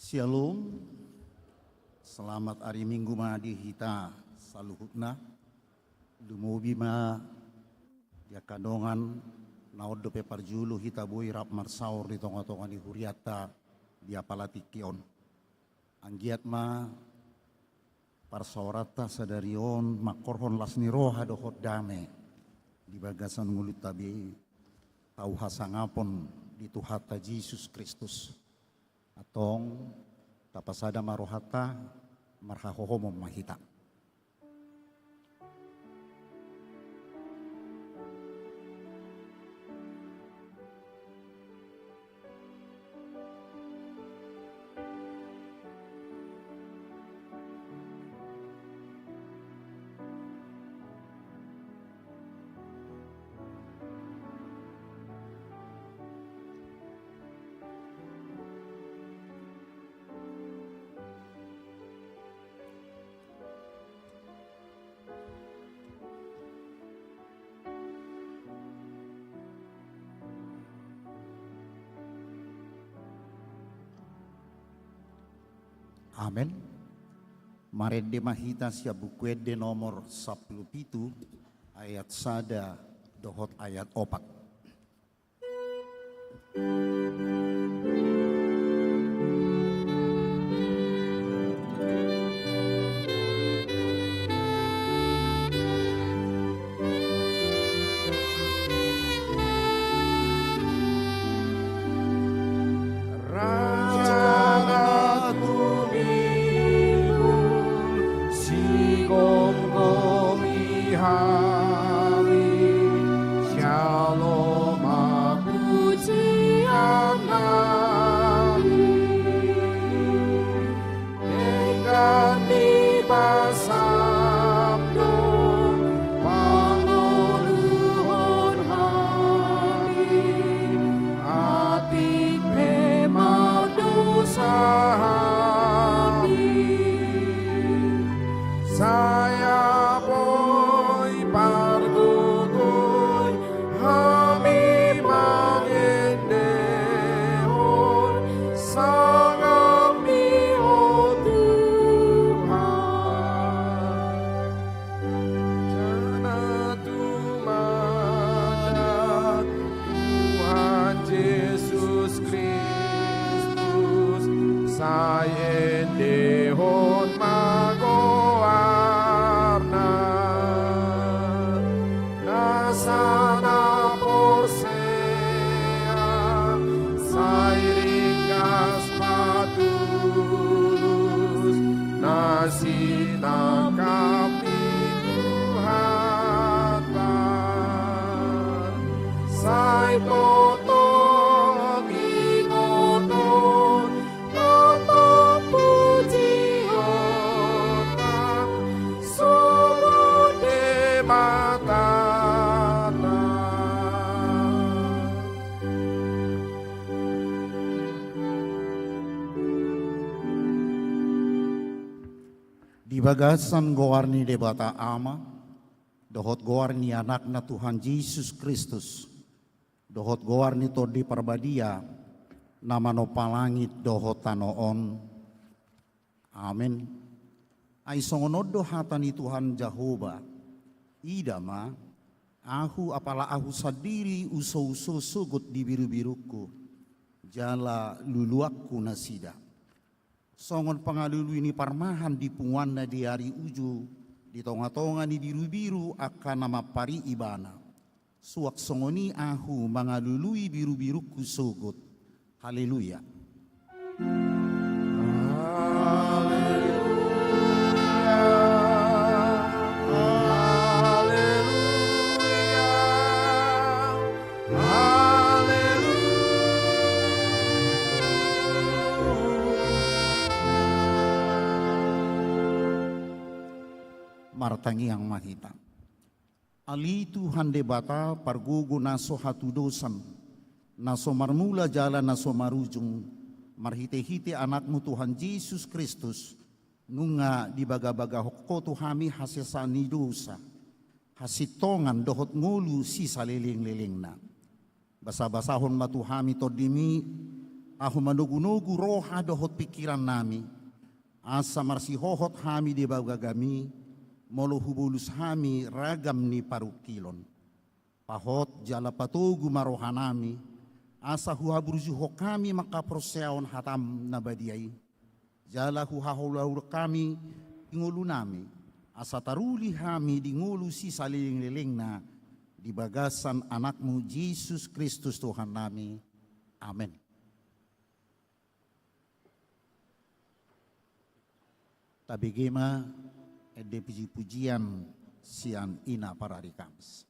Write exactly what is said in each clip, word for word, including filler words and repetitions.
Syalom. Selamat ari Minggu ma di hita saluhutna. Lumobi ma di angka dongan na on dope parjolo hita boi rap marsaor di tonga-tonga ni hurianta di apala tingki on. Anggiat ma parsaoranta sadari on mangkorhon las ni roha dohot dame di bagasan ngolunta be, tau hasangapon di Tuhanta Jesus Kristus. Antong, tapasada ma rohanta, marhahohomon ma hita. Amen. Marende ma hita sian Buku Ende nomor sampulu pitu, ayat sada dohot ayat opat. Raja na tumimung, sigomgomi hami, jalo ma pujian nami. Denggan ni basam do pangoluhon hami, atik pe mardosa hami. Sai boi pargogoi hami mangendehon sangapmi, o Tuhan. Jala tumanda Tuhan Jesus Kristus, sai endehon ma goarna. Nasa na porsea sai ringgas patulus, na sinangkap ni Tuhanta. Sai tongtong ingoton, tongtong pujionta, songon Debatanta. Di bagasan goar ni Debata Ama, dohot goar ni Anakna Tuhan Jesus Kristus, dohot goar ni Tondi Parbadia, na manompa langit dohot tano on. Amen. Ai songon on do hata ni Tuhan Jahowa: Ida ma, ahu, apala ahu sandiri usouso sogot di birubirungku, jala luluanku nasida. Songon pangalului ni parmahan di punguanna di ari uju, di tongatonga ni birubiru angka na mampari ibana, suang songon i ahu mangalului birubirungku sogot. Haleluya. Haleluya. Haleluya. Haleluya. Martangiang ma hita. Ale Tuhan Debata, pargogo na so hatudosan, na so marmula jala na so marujung, marhitehite Anakmu Tuhan Jesus Kristus, nunga dibagabagahon Ho tu hami hasesaan ni dosa, hasintongan dohot ngolu sisalelenglelengna. Basabasahon ma tu hami Tondimi, laho manogunogu roha dohot pingkirannami, asa marsihohot hami di bagasanmi, molo hubolus hami ragam ni parungkilon. Pahot jala patogu ma rohanami, asa huhaburjuhon hami mangkaporseaon hatam na badia i, jala huhahulahulhon hami di ngolunami, asa taruli hami di ngolu sisalelenglelengna di bagasan Anakmu Jesus Kristus Tuhannami. Amen. Tabege ma ende pujipujian sian ina parari Kamis.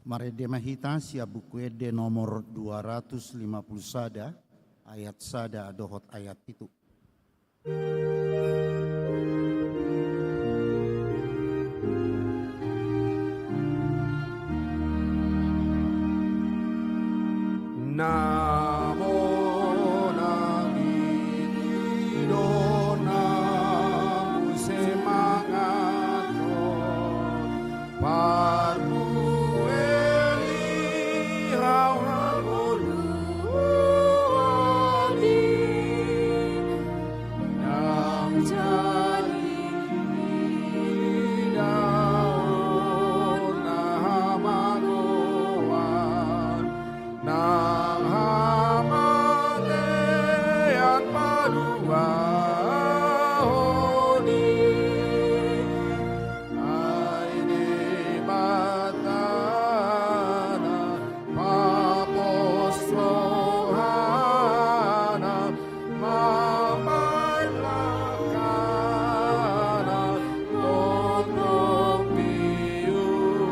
Marende ma hita sian Buku Ende nomor dua ratus lima puluh sada, ayat sada dohot ayat pitu. Na monang i do na muse mangan do. Parbuei hau hangoluan i, nang jadi daon na hamagoan, nang hamatean paduahon i. Ai Debata na pos rohana, mambahen langkana tongtong piur,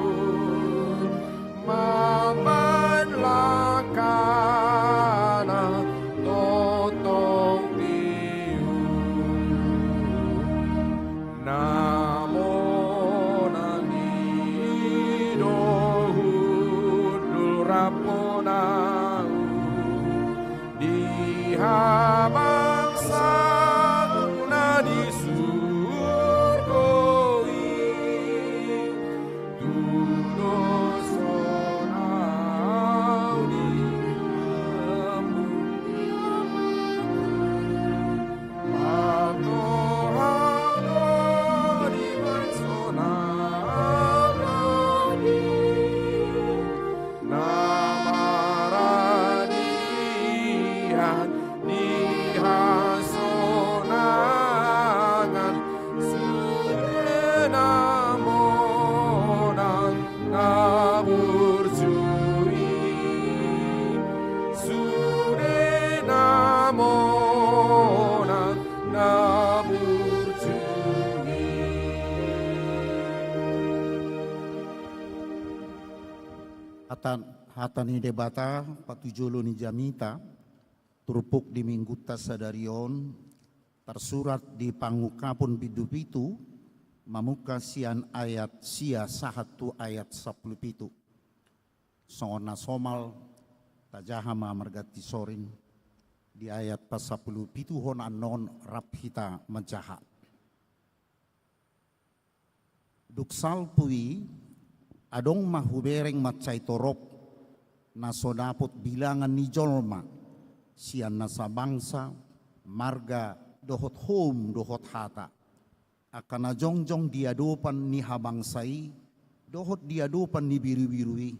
mambahen langkana tongtong piur. Na monang i do hundul ramponau di habangsa na di surgo i. Tudos on au di Amanta, martohang do di bangso na maradian di hasonangan, sude na monang na burju i, sude na monang na burju i. Hata, hata ni Debata patujolo ni jamita, turpuk di Minggunta sadari on, tarsurat di Pangungkapon bindu pitu, mamungka sian ayat sia sahat tu ayat sampulu pitu. Songon na somal, tajaha ma marganti sorin, di ayat pasampulu pitu hon annon rap hita manjaha. Dung salpu i, adong ma hubereng mansai torop, na so dapot bilangan ni jolma, sian nasa bangsa, marga, dohot houm, dohot hata. Angka na jongjong di adopan ni habangsa i, dohot di adopan ni birubiru i,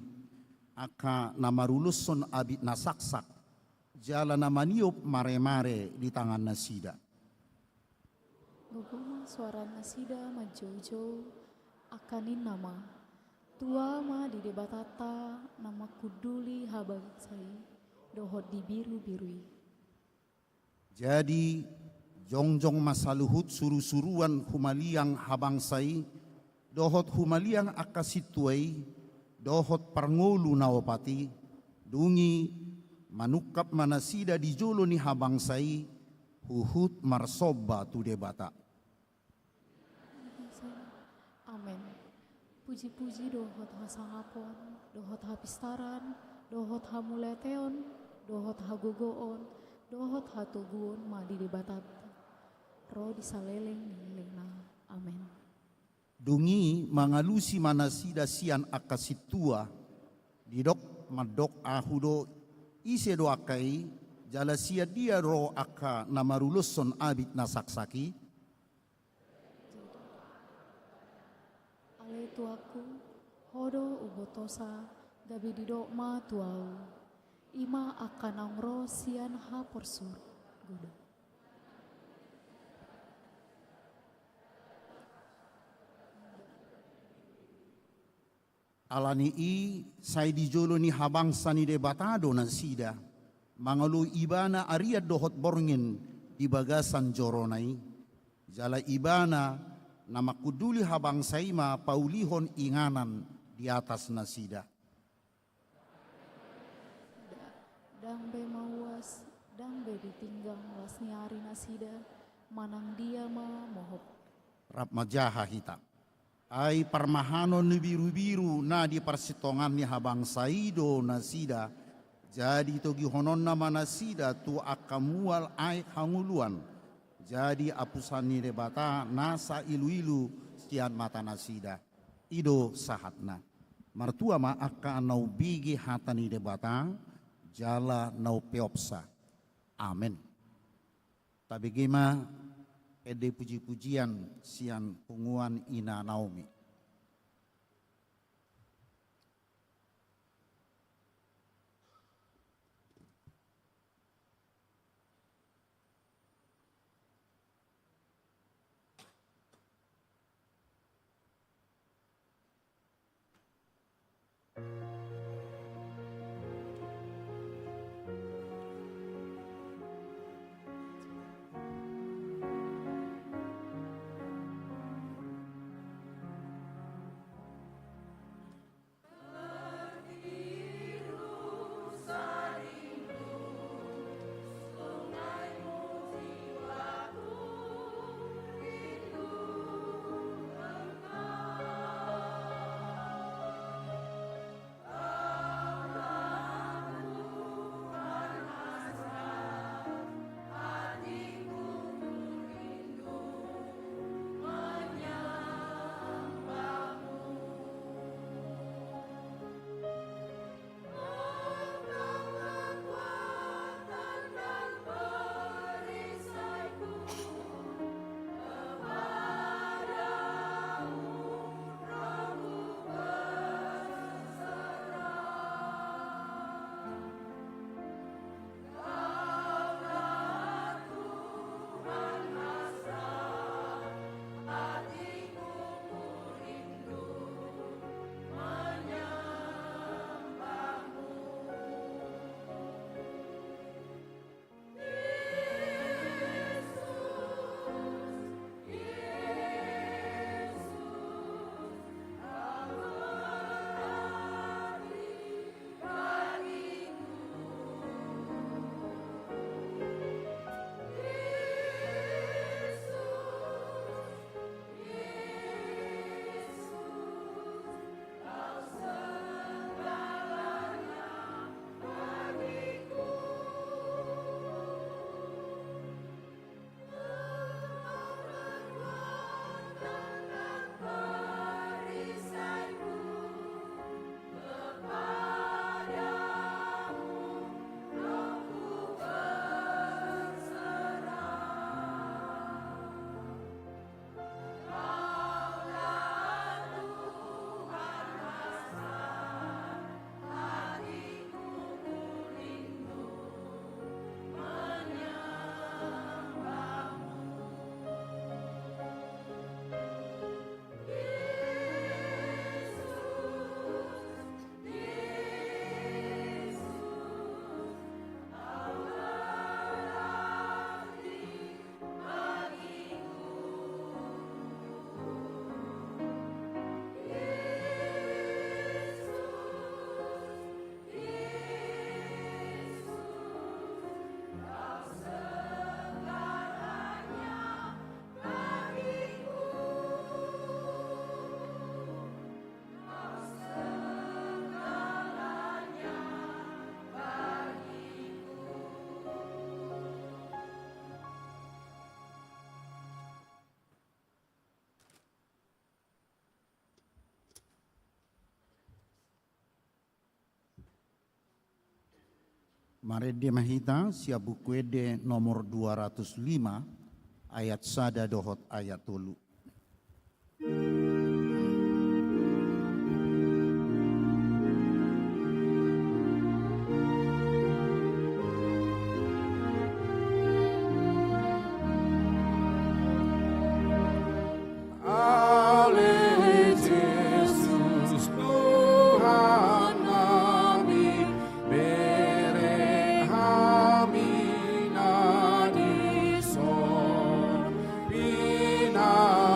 angka na maruloshon abit na saksak, jala na maniop maremare di tangan nasida. Gogo ma soaran nasida manjoujou, angka ninna ma: Tua ma di Debatanta na mangkunduli habangsa i dohot di birubiru i. Jadi, jongjong ma saluhut surusuruan humaliang habangsa i, dohot humaliang angka sintua i, dohot parngolu na opat i, dung i manungkap ma nasida di jolo ni habangsa i, huhut marsomba tu Debata. Amen. Pujipuji dohot hasangapon, dohot hapistaran, dohot hamuliateon, dohot hagogoon, dohot hatoguon ma di Debatanta, ro di saleleng ni lelengna. Amen. Dung i mangalusi ma nasida sian angka sintua, didok mandok: Ahu do, ise do angka i, jala sian dia ro angka na maruloshon abit na saksak i? Ale tuanku, ho do ubotosa, gabe didok ma tu ahu: I ma angka naung ro sian haporsuruan. Ala ni i, sai di jolo ni habangsa ni Debata do nasida, mangaloi Ibana arian dohot borngin di bagasan jorona i. Jala Ibana na mangkunduli habangsa i ma paulihon inganan di atas nasida. Ndang be mauas, ndang be ditinggang las ni ari nasida, manang dia ma mohop. Rap ma jaha hita. Ai parmahanon ni birubiru na di parsitongaan ni habangsa i do nasida, jadi togihononna ma nasida tu angka mual aek hangoluan, jadi apusan ni Debata nasa iluilu sian mata nasida. I do sahatna. Martua ma angka na umbege hata ni Debata, jala na umpeopsa. Amen. Tabege ma ende pujipujian sian punguan Ina Naomi. Marende ma hita sian Buku Ende nomor dua ratus lima, ayat sada dohot ayat tolu. Ale Jesus Tuhan nami, bereng hami na dison, pina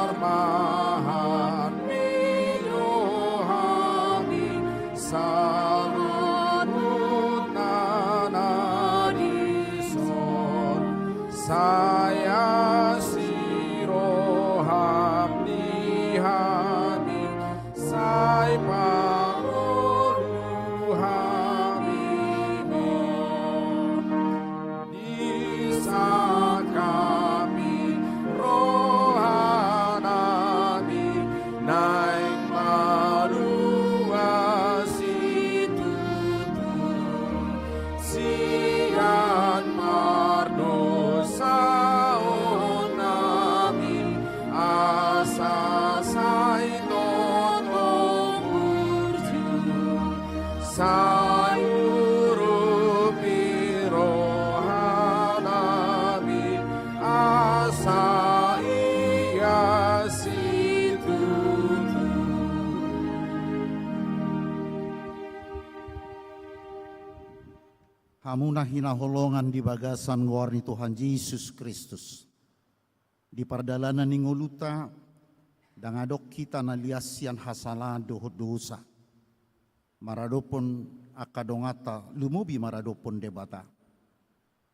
Hamu na hinaholongan di bagasan goar ni Tuhan Jesus Kristus, di pardalanan ni ngolunta, ndang adong hita na lias sian hasalaan dohot dosa, maradophon angka donganta, lumobi maradophon Debata.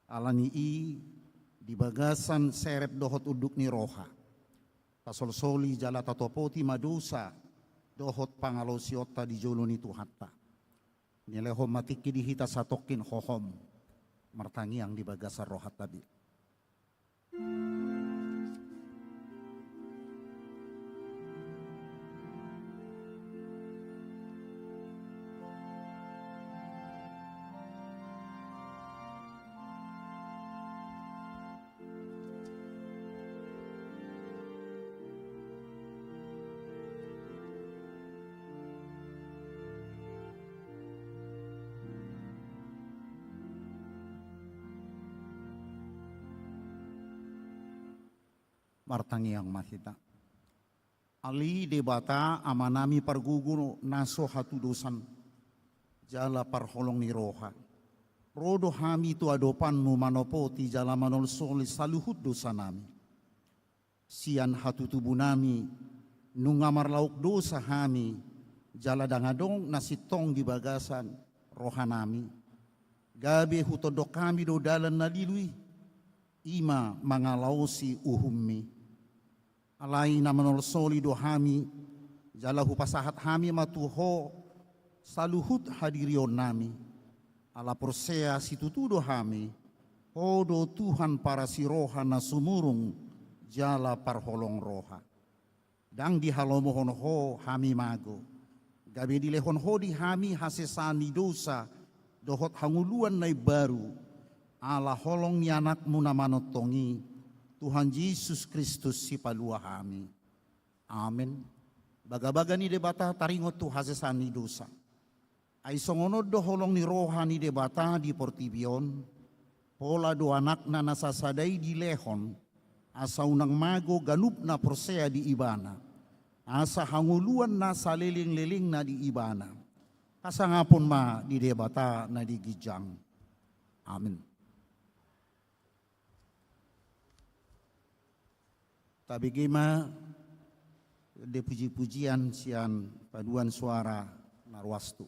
Ala ni i, di bagasan serep dohot unduk ni roha, tasolsoli jala tatopoti ma dosa dohot pangalaosionta di jolo ni Tuhanta. Nilehon ma tingki di hita satongkin hohom, martangiang di bagasan rohanta be. Martangiang ma hita. Ale Debata, Amanami pargogo na so hatudosan jala parholong ni roha, ro do hami tu adopanMu manopoti jala manolsoli saluhut dosanami. Sian hatutubunami, nunga marlaok dosa hami, jala ndang adong na sintong di bagasan rohanami. Gabe hutondok hami do dalan na lilu i, i ma mangalaosi uhumMi. Alai na manolsoli do hami, jala hupasahat hami ma tu Ho saluhut hadirionnami. Ala porsea situtu do hami, Ho do Tuhan parasi roha na sumurung jala parholong roha. Ndang dihalomohon Ho hami mago, gabe dilehon Ho di hami hasesaan ni dosa dohot hangoluan na imbaru, ala holong ni AnakMu na manongtong i, Tuhan Jesus Kristus Sipalua hami. Amen. Bagabaga ni Debata taringot tu hasesaan ni dosa. Ai songon on do holong ni roha ni Debata di portibi on, pola do AnakNa na sasada i dilehon, asa unang mago ganup na porsea di Ibana, asa hangoluan na salelenglelengna di Ibana. Hasangapon ma di Debata na di ginjang. Amen. Tabege ma di pujipujian sian paduan suara na ruas tu.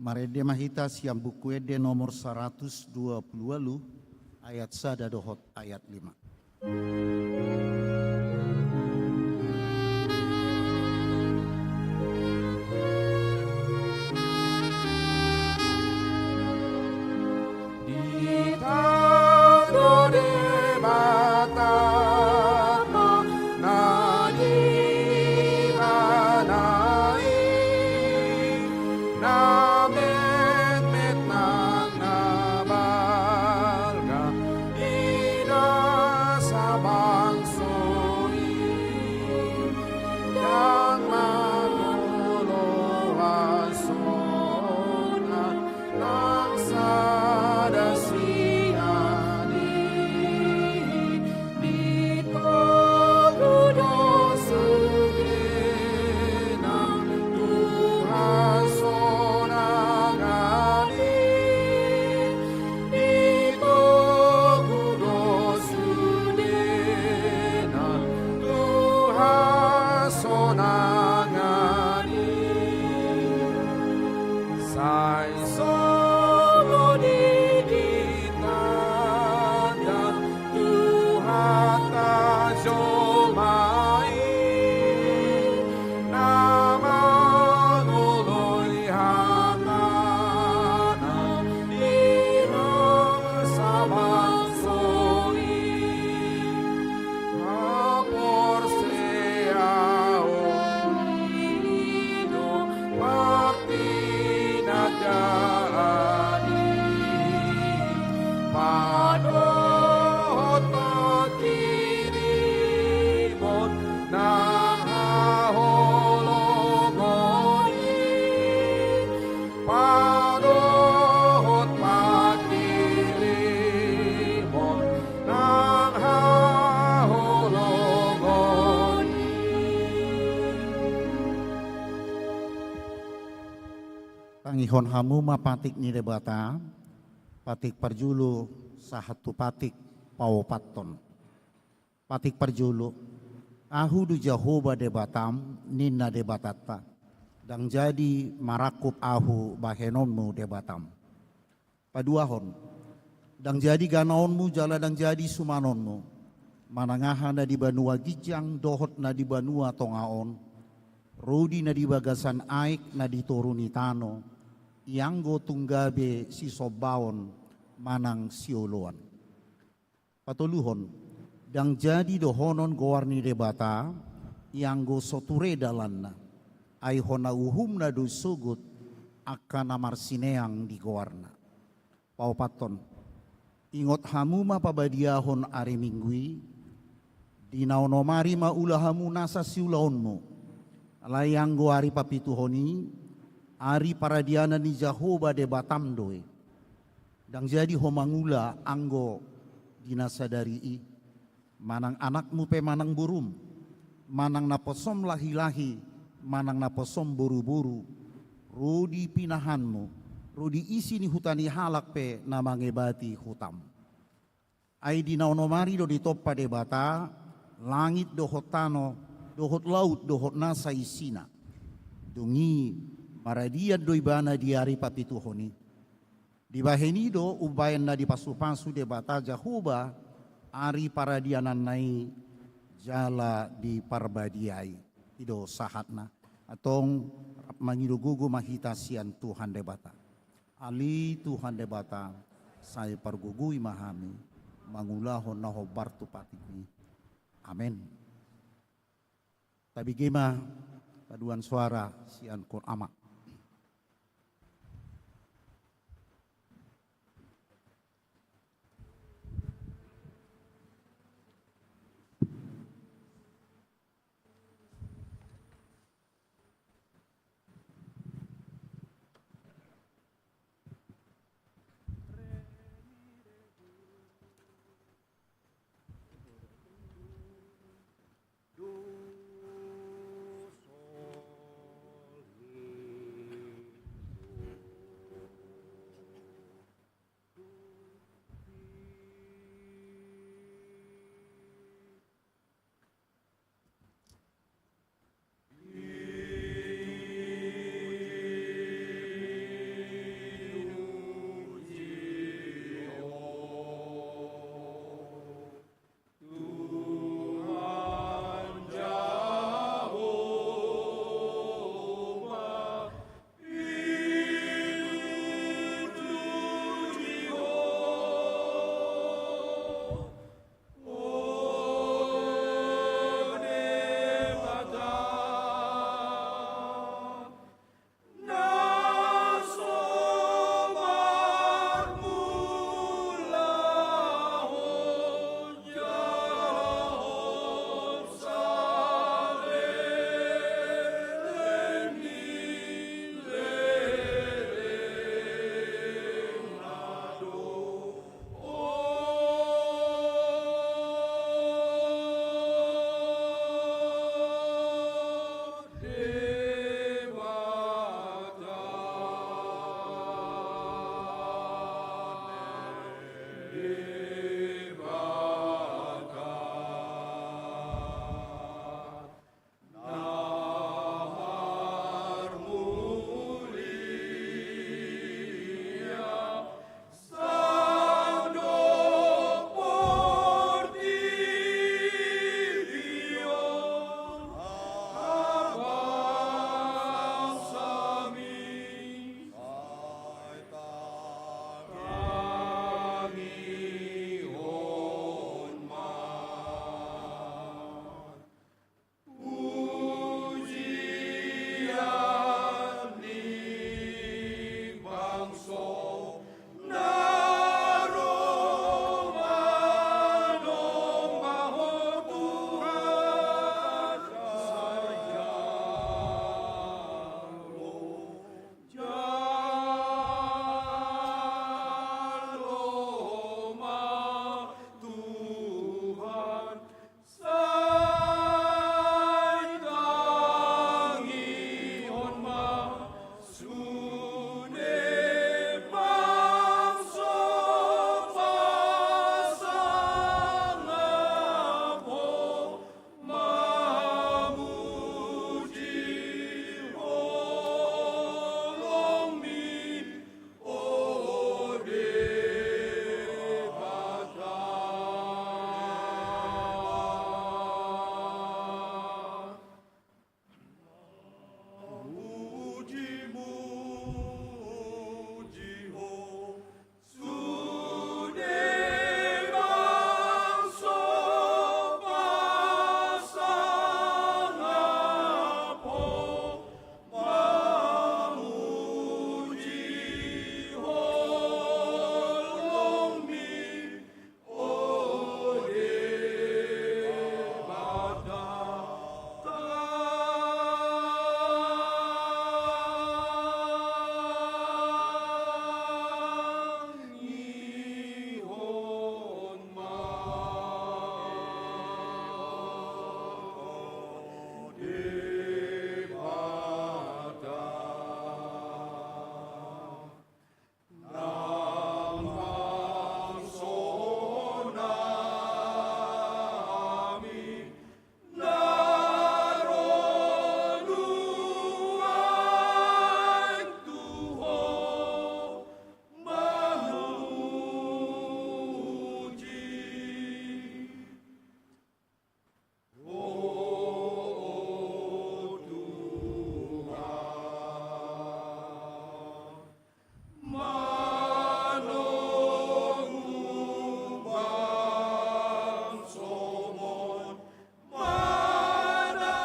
Marende ma hita sian Buku Ende nomor saratus dua pulu ualu, ayat sada dohot ayat lima. Di tano Debata ma na di bana i, na metmet nang na balga di nasa bangso i, ndang manolo hasona nang sada sian i. Di togu do sudena tu hasonangan i. Di togu do sudena tu hasonangan i. Sai songon i ditanda Tuhanta jolma i, na mangoloi hatana di nasa bangso i. Haporseaon i do partinandaan i, padohot pangkirimon nang haholongon i, padohot pangkirimon nang haholongon i. Tangihon hamu ma patik ni Debata, patik parjolo sahat tu patik paopathon. Patik parjolo, Ahu do Jahowa Debatam, ninna Debatanta, ndang jadi marangkup Ahu bahenonmu Debatam. Paduahon, ndang jadi ganaonmu jala ndang jadi sumanonmu, manang aha na di banua ginjang dohot na di banua tonga on, rodi na di bagasan aek na di toru ni tano, ianggo tung gabe sisombaon manang sioloan. Patoluhon, ndang jadi dohonon goar ni Debata, ianggo so ture dalanna, ai hona uhumna do sogot angka na marsineang di goarna. Paopathon, ingot hamu ma pabadiahon ari Minggu i, di na onom ari ma ula hamu nasa siulaonmu, alai anggo ari papituhon i, ari paradianan ni Jahowa Debatam do i. Ndang jadi ho mangula anggo di na sadari i, manang anakmu pe manang borum, manang naposom lahilahi, manang naposom boruboru, ro di pinahanmu, ro di isi ni huta ni halak pe na mangebati hutam. Ai di na onom ari do ditompa Debata langit dohot tano, dohot laut dohot nasa isina. Dung i maradian do ibana di ari papituhon i. Dibahen i do umbahen na dipasupasu Debata Jahowa ari paradiananna i jala diparbadiai. I do sahatna. Antong rap mangido gogo ma hita sian Tuhan Debata. Ale Tuhan Debata, sai pargogoi ma hami mangulahon na hombar tu patikmi. Amen. Tabege ma paduan soara sian Koor Ama. Debata na marmulia, sandok portibi on habasami, sai tangihon ma pujian ni bangso na ro manomba Ho Tuhan, sai jalo, jalo ma Tuhan. Sai tangihon ma sude bangso pasangap Ho, mamuji holongmi, O Debata. Muji-muji Ho sude bangso pasangap Ho, mamuji holongmi, O Debata. Tangihon ma, O Debata. Nang bangso nami na ro nuaeng tu Ho mamuji. O Tuhan, manongu bangsom on, mananda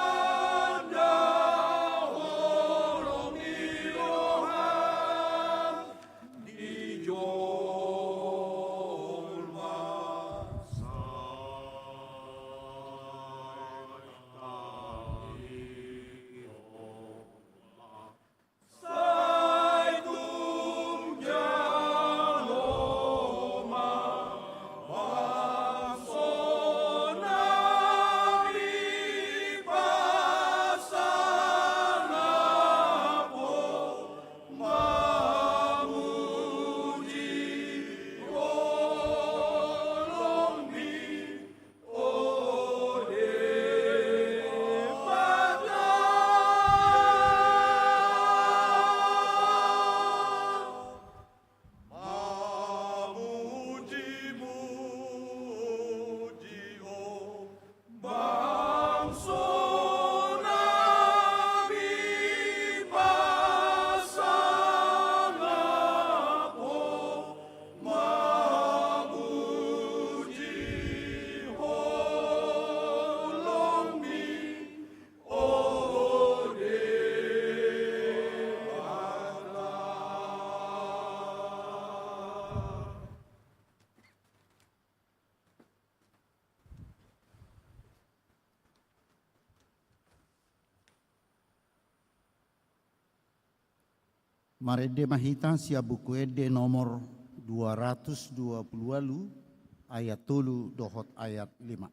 holong ni roham di jolma, sai tangihon ma, sai tung jalo ma bangso nami pasangap Ho, mamuji holongmi, O Debata. Mamuji-muji Ho, bangso nami pasangap Ho, mamuji holongmi, O Debata. Marende ma hita sian Buku Ende nomor dua ratus dua puluh ualu, ayat tolu dohot ayat lima.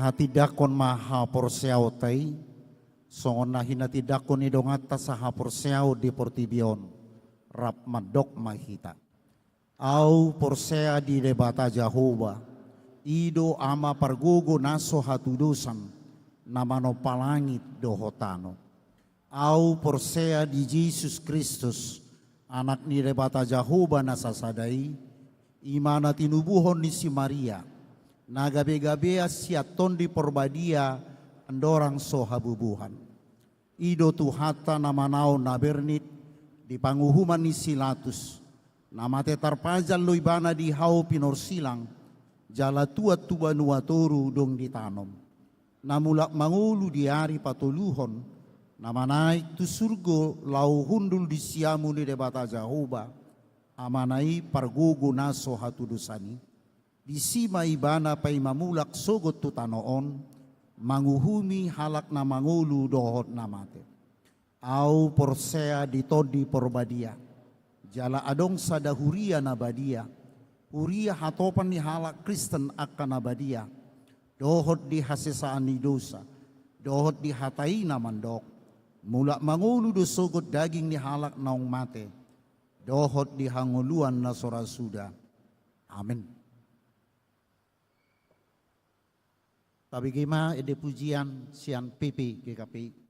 Hatindangkon ma haporseaonta i, songon na hinatindangkon ni donganta sahaporseaon di portibi on, rap mandok ma hita. Ahu porsea di Debata Jahowa, i do Ama pargogo na so hatudosan, na manompa langit dohot tano. Ahu porsea di Jesus Kristus, Anak ni Debata Jahowa na sasada i, i ma na tinubuhon ni si Maria, na gabe-gabean sian Tondi Porbadia, andorang so habubuhan. I do Tuhanta na manaon na bernit di panguhuman ni si Latus, na mate tarpajal do ibana di hau pinorsilang, jala tuat tu banua toru dung ditanom. Na mulak mangolu di ari patoluhon, na manaek tu surgo laho hundul di siamun ni Debata Jahowa, Amana i pargogo na so hatudosan i. Disi ma ibana paima mulak sogot tu tano on, manguhumi halak na mangolu dohot na mate. Ahu porsea di Tondi Porbadia, jala adong sada huria na badia, huria hatopan ni halak Kristen angka na badia, dohot di hasesaan ni dosa, dohot di hata i na mandok, mulak mangolu do sogot daging ni halak naung mate, dohot di hangoluan na so ra suda. Amen. Tabege ma ende pujian sian P P G K P I.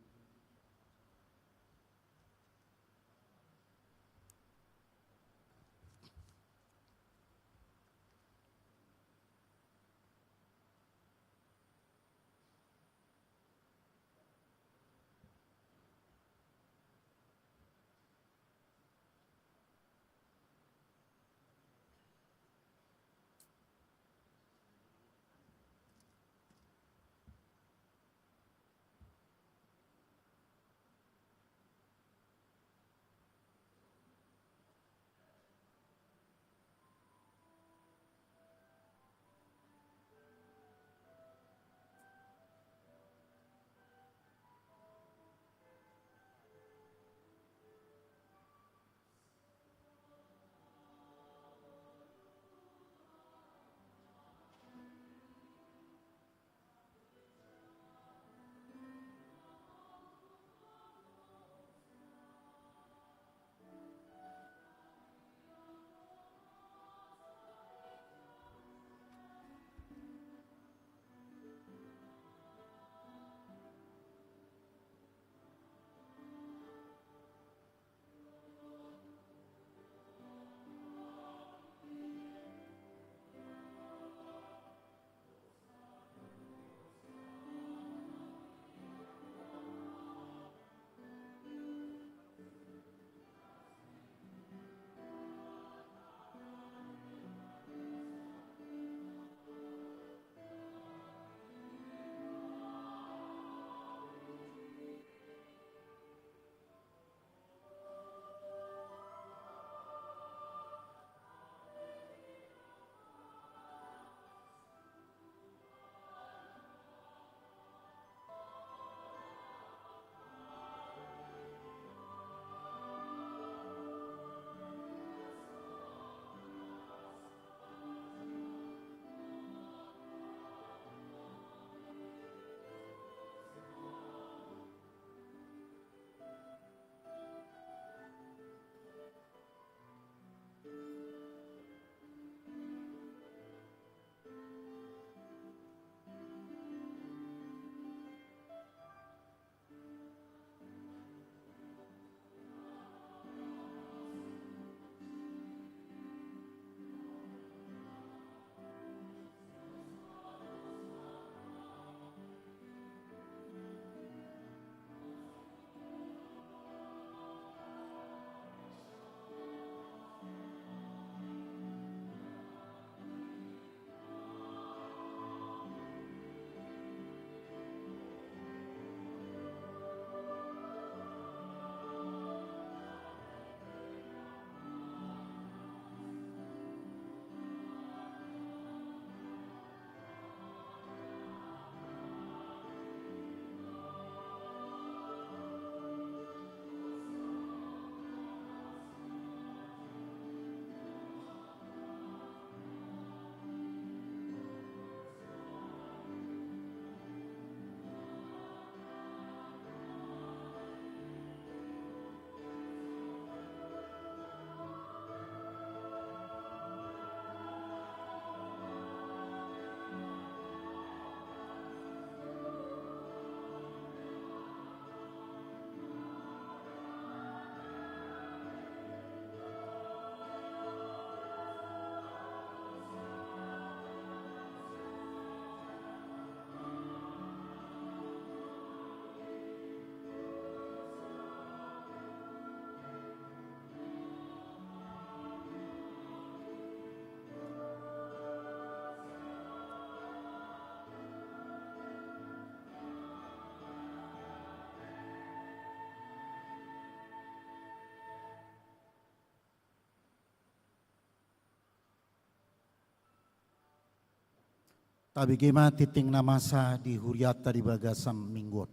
Tabege ma tinting na masa di hurianta di bagasan minggu on.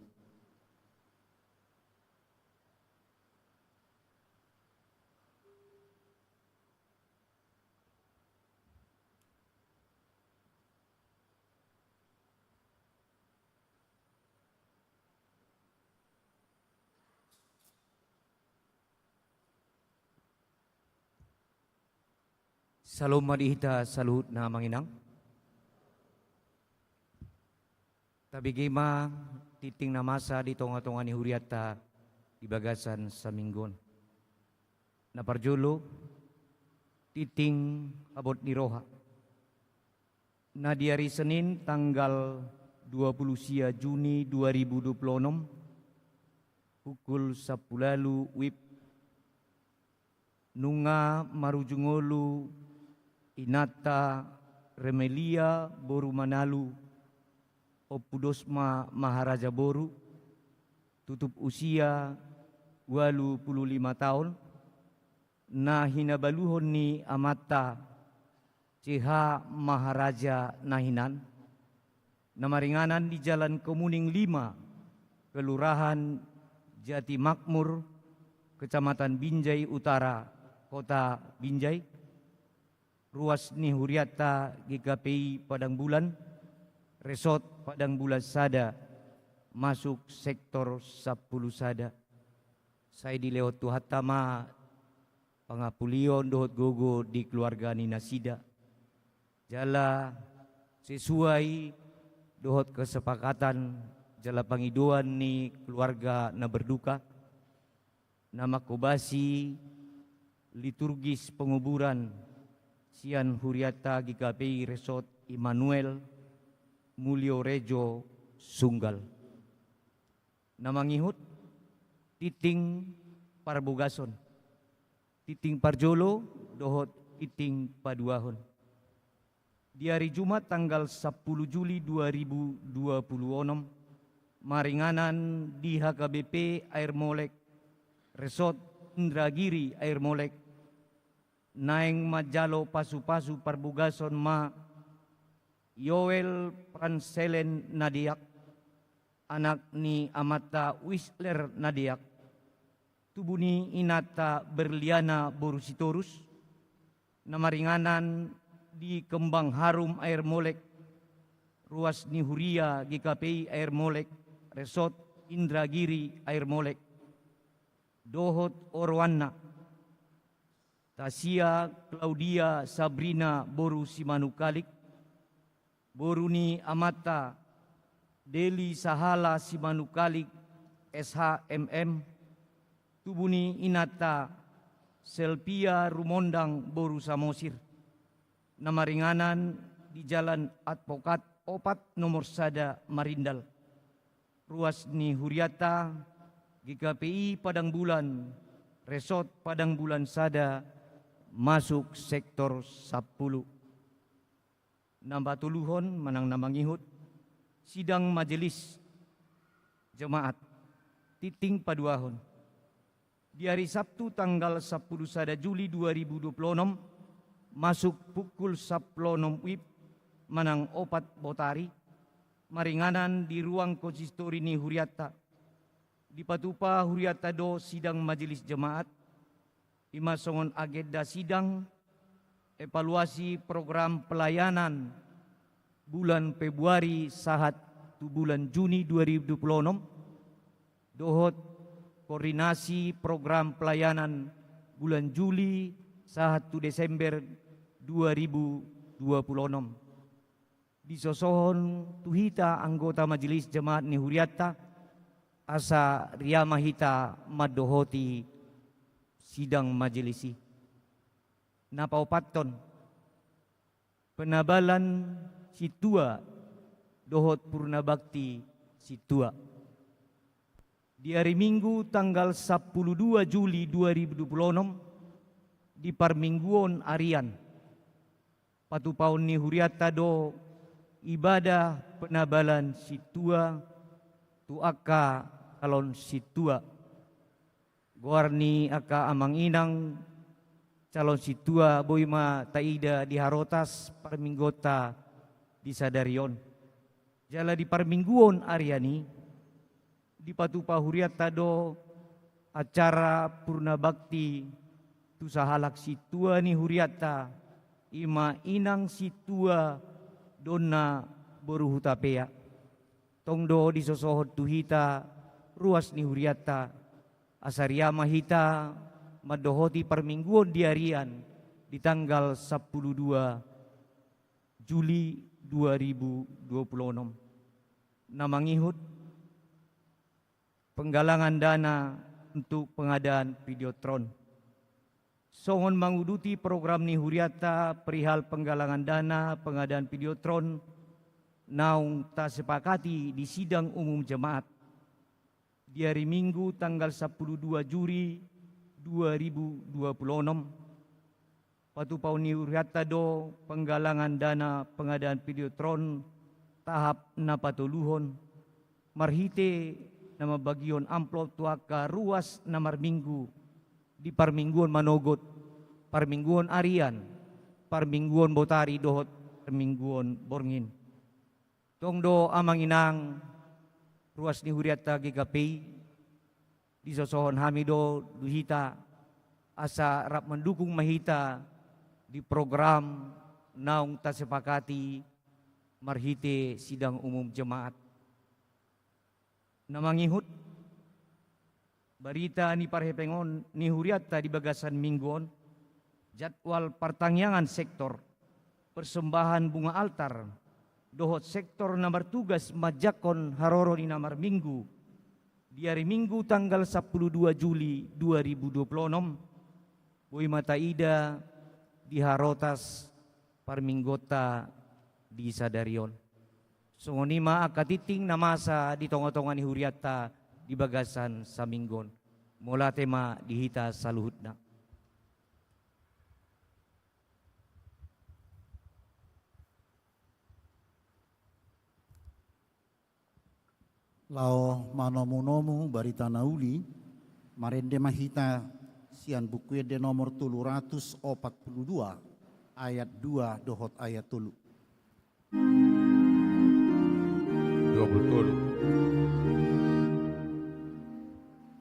Salom ma di hita saluhutna, Amang Inang. Tabege ma tinting na masa di tonga-tonga ni hurianta di bagasan saminggu on. Na parjolo, tinting habot ni roha. Na di ari Senin tanggal dua puluh sia Juni dua ribu dua puluh enam, pukul sampulu ualu wib, nunga marujung ngolu inanta Remelia boru Manalu, Ompu Dosma Maharaja boru, tutup usia ualu pulu lima taon, na hinabaluhon ni amanta C H Maharaja na hinan, na maringanan di Jalan Kemuning lima, Kelurahan Jati Makmur, Kecamatan Binjai Utara, Kota Binjai. Ruas ni hurianta G K P I Padang Bulan, Resort Padang Bulan Sada, masuk Sektor Sampulu Sada. Sai dilehon Tuhanta ma pangampulion dohot gogo di keluarga ni nasida. Jala sesuai dohot kesepakatan jala pangidoan ni keluarga na berduka, na manghobasi liturgis penguburan sian hurianta G K P I Resort Immanuel, Muliorejo, Sunggal. Na mangihut, tinting parbogason, tinting parjolo dohot tinting paduahon. Di ari Jumat tanggal sampulu Juli dua ribu dua puluh onom, maringanan di H K B P Air Molek, Resort Indragiri Air Molek, naeng manjalo pasu-pasu parbogason ma Yoel Pranselen Nadeak, anak ni amanta Wisler Nadeak, tubu ni inanta Berliana boru Sitorus, na maringanan di Kembang Harum Air Molek, ruas ni huria G K P I Air Molek, Resort Indragiri Air Molek, dohot oroanna, Tasia Claudia Sabrina boru Simanungkalit, boru ni amanta Deli Sahala Simanungkalit, S H M M, tubu ni inanta Selvia Rumondang boru Samosir, na maringanan di Jalan Advokat opat nomor sada Marindal. Ruas ni hurianta G K P I Padang Bulan, Resort Padang Bulan Sada, masuk Sektor Sampulu. Na patoluhon manang na mangihut, sidang majelis jemaat, tinting paduahon. Di ari Sabtu tanggal sampulu sada Juli dua ribu dua puluh onom, masuk pukul sampulu onom wib manang opat botari, maringanan di ruang konsistori ni hurianta. Dipatupa hurianta do sidang majelis jemaat, i ma songon agenda sidang, evaluasi program pelayanan bulan Februari sahat tu bulan Juni dua ribu dua puluh onom, dohot koordinasi program pelayanan bulan Juli sahat tu Desember dua ribu dua puluh onom. Disosohon tu hita anggota majelis jemaat ni hurianta, asa ria ma hita mandohoti sidang majelis i. Na paopathon, penabalan sintua dohot purnabakti sintua. Di ari Minggu tanggal sampulu dua Juli dua ribu dua puluh onom, di parmingguon arian, patupaon ni hurianta do ibadah penabalan sintua tu angka calon sintua. Goar ni angka amang inang calon sintua boi ma taida di harotas parmingguonta di sadari on. Jala di parmingguon arian i, dipatupa hurianta do acara purna bakti tu sahalak sintua ni hurianta, i ma inang sintua donna boru Hutapea. Tong do disosohon tu hita ruas ni hurianta, asa riama hita mandohoti parmingguon di arian di tanggal sampulu dua Juli dua ribu dua puluh enam. Na mangihut, penggalangan dana untuk pengadaan Videotron. Songon manguduti program ni hurianta perihal penggalangan dana pengadaan Videotron naung tasepakati di sidang umum jemaat di ari Minggu tanggal sampulu dua Juli dua ribu dua puluh enam, patupaon ni hurianta do penggalangan dana pengadaan Videotron tahap na patoluhon, marhite na mambagihon amplop tu angka ruas na marminggu di parmingguon manogot, parmingguon arian, parmingguon botari dohot parmingguon borngin. Tong do amang inang, ruas ni hurianta G K P I, disosohon hami do tu hita, asa rap mandukung ma hita di program naung tasepakati marhite sidang umum jemaat. Na mangihut, barita ni parhepengon ni hurianta di bagasan minggu on, jadwal partangiangan sektor, persembahan bunga altar, dohot sektor na martugas manjangkon haroro ni na marminggu di ari Minggu tanggal sampulu dua Juli dua ribu dua puluh enam, boi ma taida di harotas parmingguonta di sadari on. Songon i ma angka tingting na masa di tongatonga ni hurianta di bagasan saminggu on. Mauliate ma di hita saluhutna. Laho manomunomu barita na uli, marende ma hita sian Buku Ende nomor tolu ratus opat pulu dua, ayat dua dohot ayat tolu. Dua pulu tolu.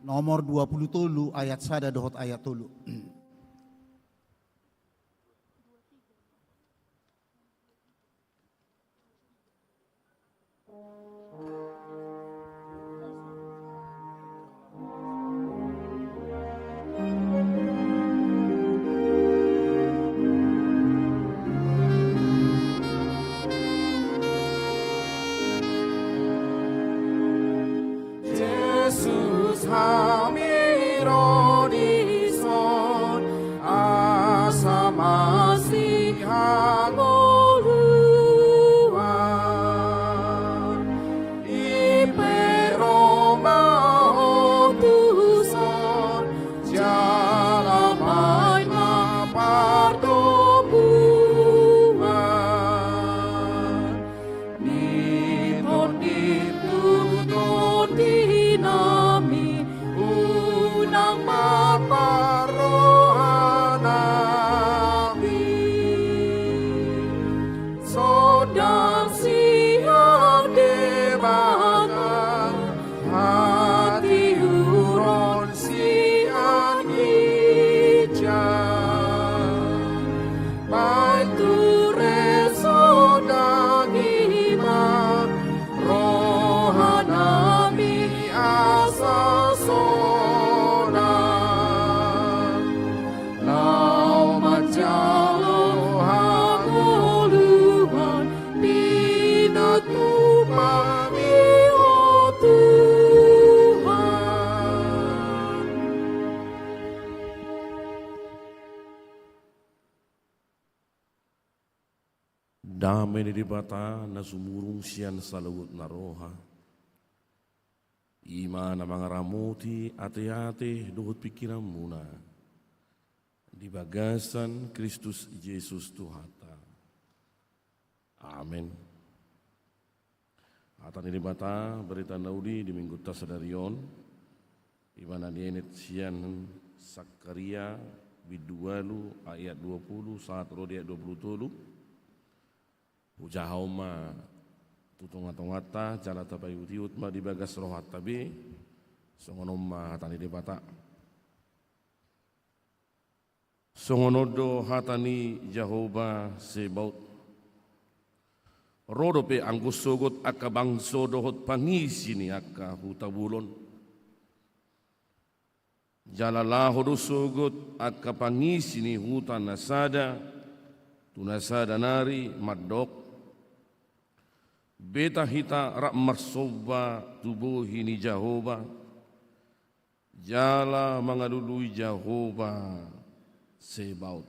Nomor dua pulu tolu, ayat sada dohot ayat tolu. Jesus, hami ro dison, asa masihangoluan. I pe ro ma ho tuson, jala baen ma pardomuan. Di tondi tu tondi nami, unang marparroha nami. Sonang sian Debata, hatiuron sian ginjang. Baen ture sonang i ma roha nami asa sonang. Laho manjalo hangoluan, pinatupa mi ho Tuhan. Dame ni Debata na sumurung sian saluhut na roha, i ma na mangaramoti ateate dohot pingkiranmuna di bagasan Kristus Jesus Tuhanta. Amen. Hata ni Debata, barita na uli di minggunta sadari on, i ma na nienet sian Sakaria bindu ualu ayat dua pulu sahat ro di ayat dua pulu tolu. Hujahahon ma tu tongatonganta, jala tapaihutihut ma di bagas rohanta be. Songon on ma hata ni Debata. Songon on do hata ni Jahowa Sebaot: Ro dope anggo sogot angka bangso dohot pangisi ni angka huta bolon. Jala laho do sogot angka pangisi ni huta na sada tu na sada nari mandok: Beta hita rap marsomba tu bohi ni Jahowa, jala mangalului Jahowa Sebaot.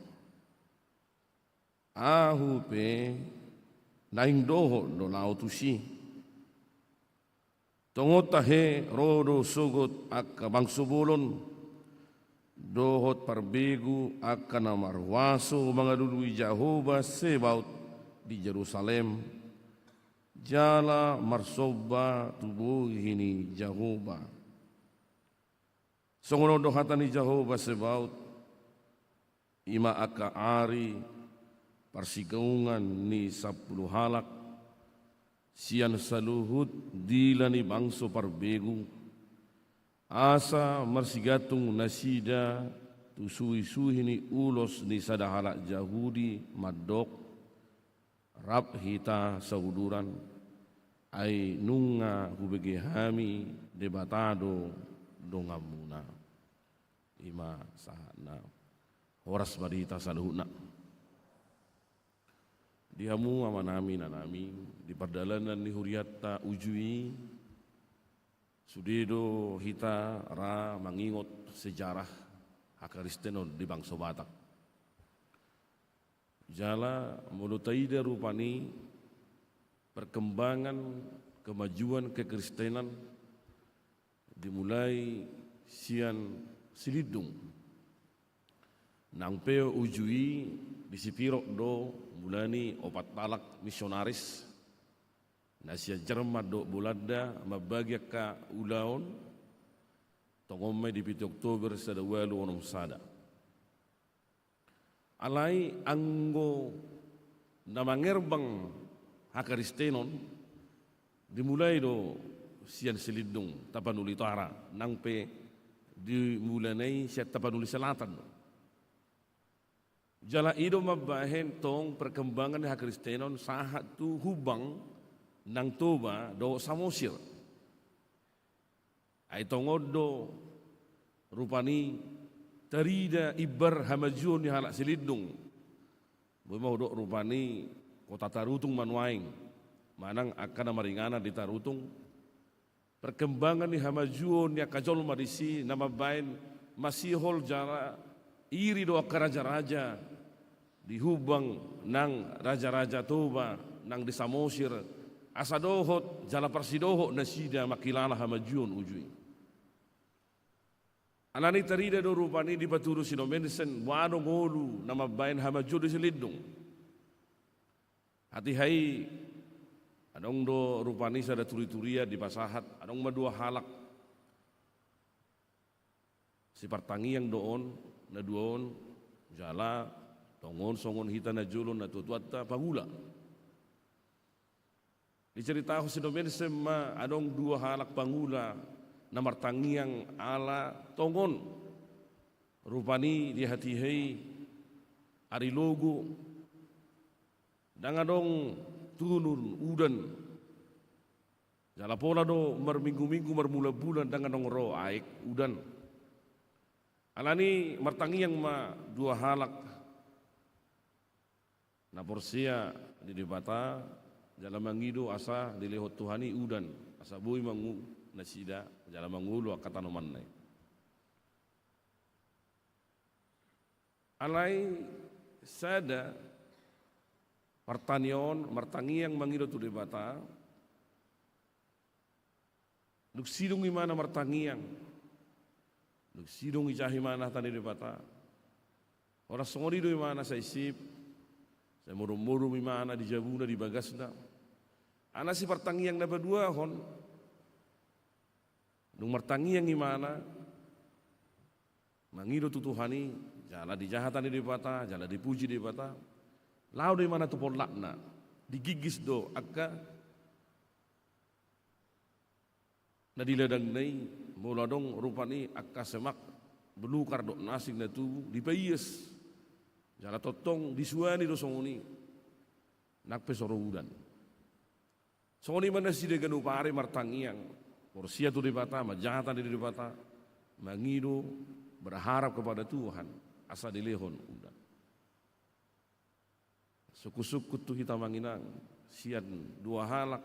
Ahu pe naeng dohot do laho tusi. Tongon tahe ro do sogot angka bangso bolon dohot parbegu angka na marhuaso mangalului Jahowa Sebaot di Jerusalem, jala marsomba tu bohi ni Jahowa. Songon on do hata ni Jahowa Sebaot: I ma angka ari parsigaungan ni sampulu halak sian saluhut dila ni bangso parbegu, asa marsigantung nasida tu suhisuhi ni ulos ni sada halak Jahudi mandok: Rap hita sauduran, ai nunga hubege hami Debata do donganmuna. I ma sahatna. Horas ma di hita saluhutna. Di hamu amanami, inanami, di pardalanan ni hurianta uju i, sude do hita ra mangingot sejarah hakristenon di bangso Batak. Jala molo taida rupani perkembangan kemajuan kekristenan dimulai sian Silindung. Nang pe uju i di Sipirot do mula ni opat halak misionaris na sian Jerman dohot Bolanda mambagi angka ulaon, tongon ma i di pitu Oktober sada ualu onom sada. Alai anggo na mangerbang hakristenon dimulai do sian Silindung, Tapanuli Utara, nang pe dimulana i sian Tapanuli Selatan do. Jala i do mambahen tong perkembangan ni hakristenon sahat tu Humbang nang Toba dohot Samosir. Ai tongon do rupani tarida imbar hamajuon ni halak Silindung. Boi ma hudok rupani kota Tarutung ma nuaeng, manang angka na maringanan di Tarutung. Perkembangan ni hamajuon ni angka jolma disi na mambahen masihol jala iri do angka rajaraja di Humbang nang rajaraja Toba nang di Samosir, asa dohot jala parsidohot nasida mangkilala hamajuon uju i. Alani tarida do rupani dipatudu si Nommensen boha do ngolu na mambahen hamajuon di Silindung. Hatiha i adong do rupani sada turiturian dipasahat, adong ma dua halak. Sipartangiang do on, na dua on, jala tongon songon hita na jolo na tuatuanta pangula. Diceritahon si Nommensen ma adong dua halak pangula na martangiang ala tongon rupani di hatiha i ari logo, ndang adong tunun udan. Jala pola do marminggu-minggu, marbulan-bulan ndang adong ro aek udan. Alani martangiang ma dua halak na porsea di Debata jala mangido asa dilehon Tuhan i udan, asa boi mangu nasida jala mangolu angka tanomanna i. Alai sada partani on martangiang mangido tu Debata, dung sidung imana martangiang, dung sidung ijaha imana hata ni Debata, horas songon i do imana sai sip, sai modom-modom imana di jabuna, di bagasna. Alana sipartangiang na paduahon, dung martangiang imana mangido tu Tuhan i, jala dijaha hata ni Debata, jala dipuji Debata, laho do imana tu pollakna. Digigis do angka na di ladangna i, molo adong rupani angka semak belukar dohot na asing na tubu, dipaias. Jala tongtong disuani do songon i, nang pe so ro udan. Songon i ma nasida ganup ari martangiang, porsea tu Debata, manjaha hata ni Debata, mangido, berharap kepada Tuhan, asa dilehon udan. Sungkun-sungkun tu hita amang inang, sian dua halak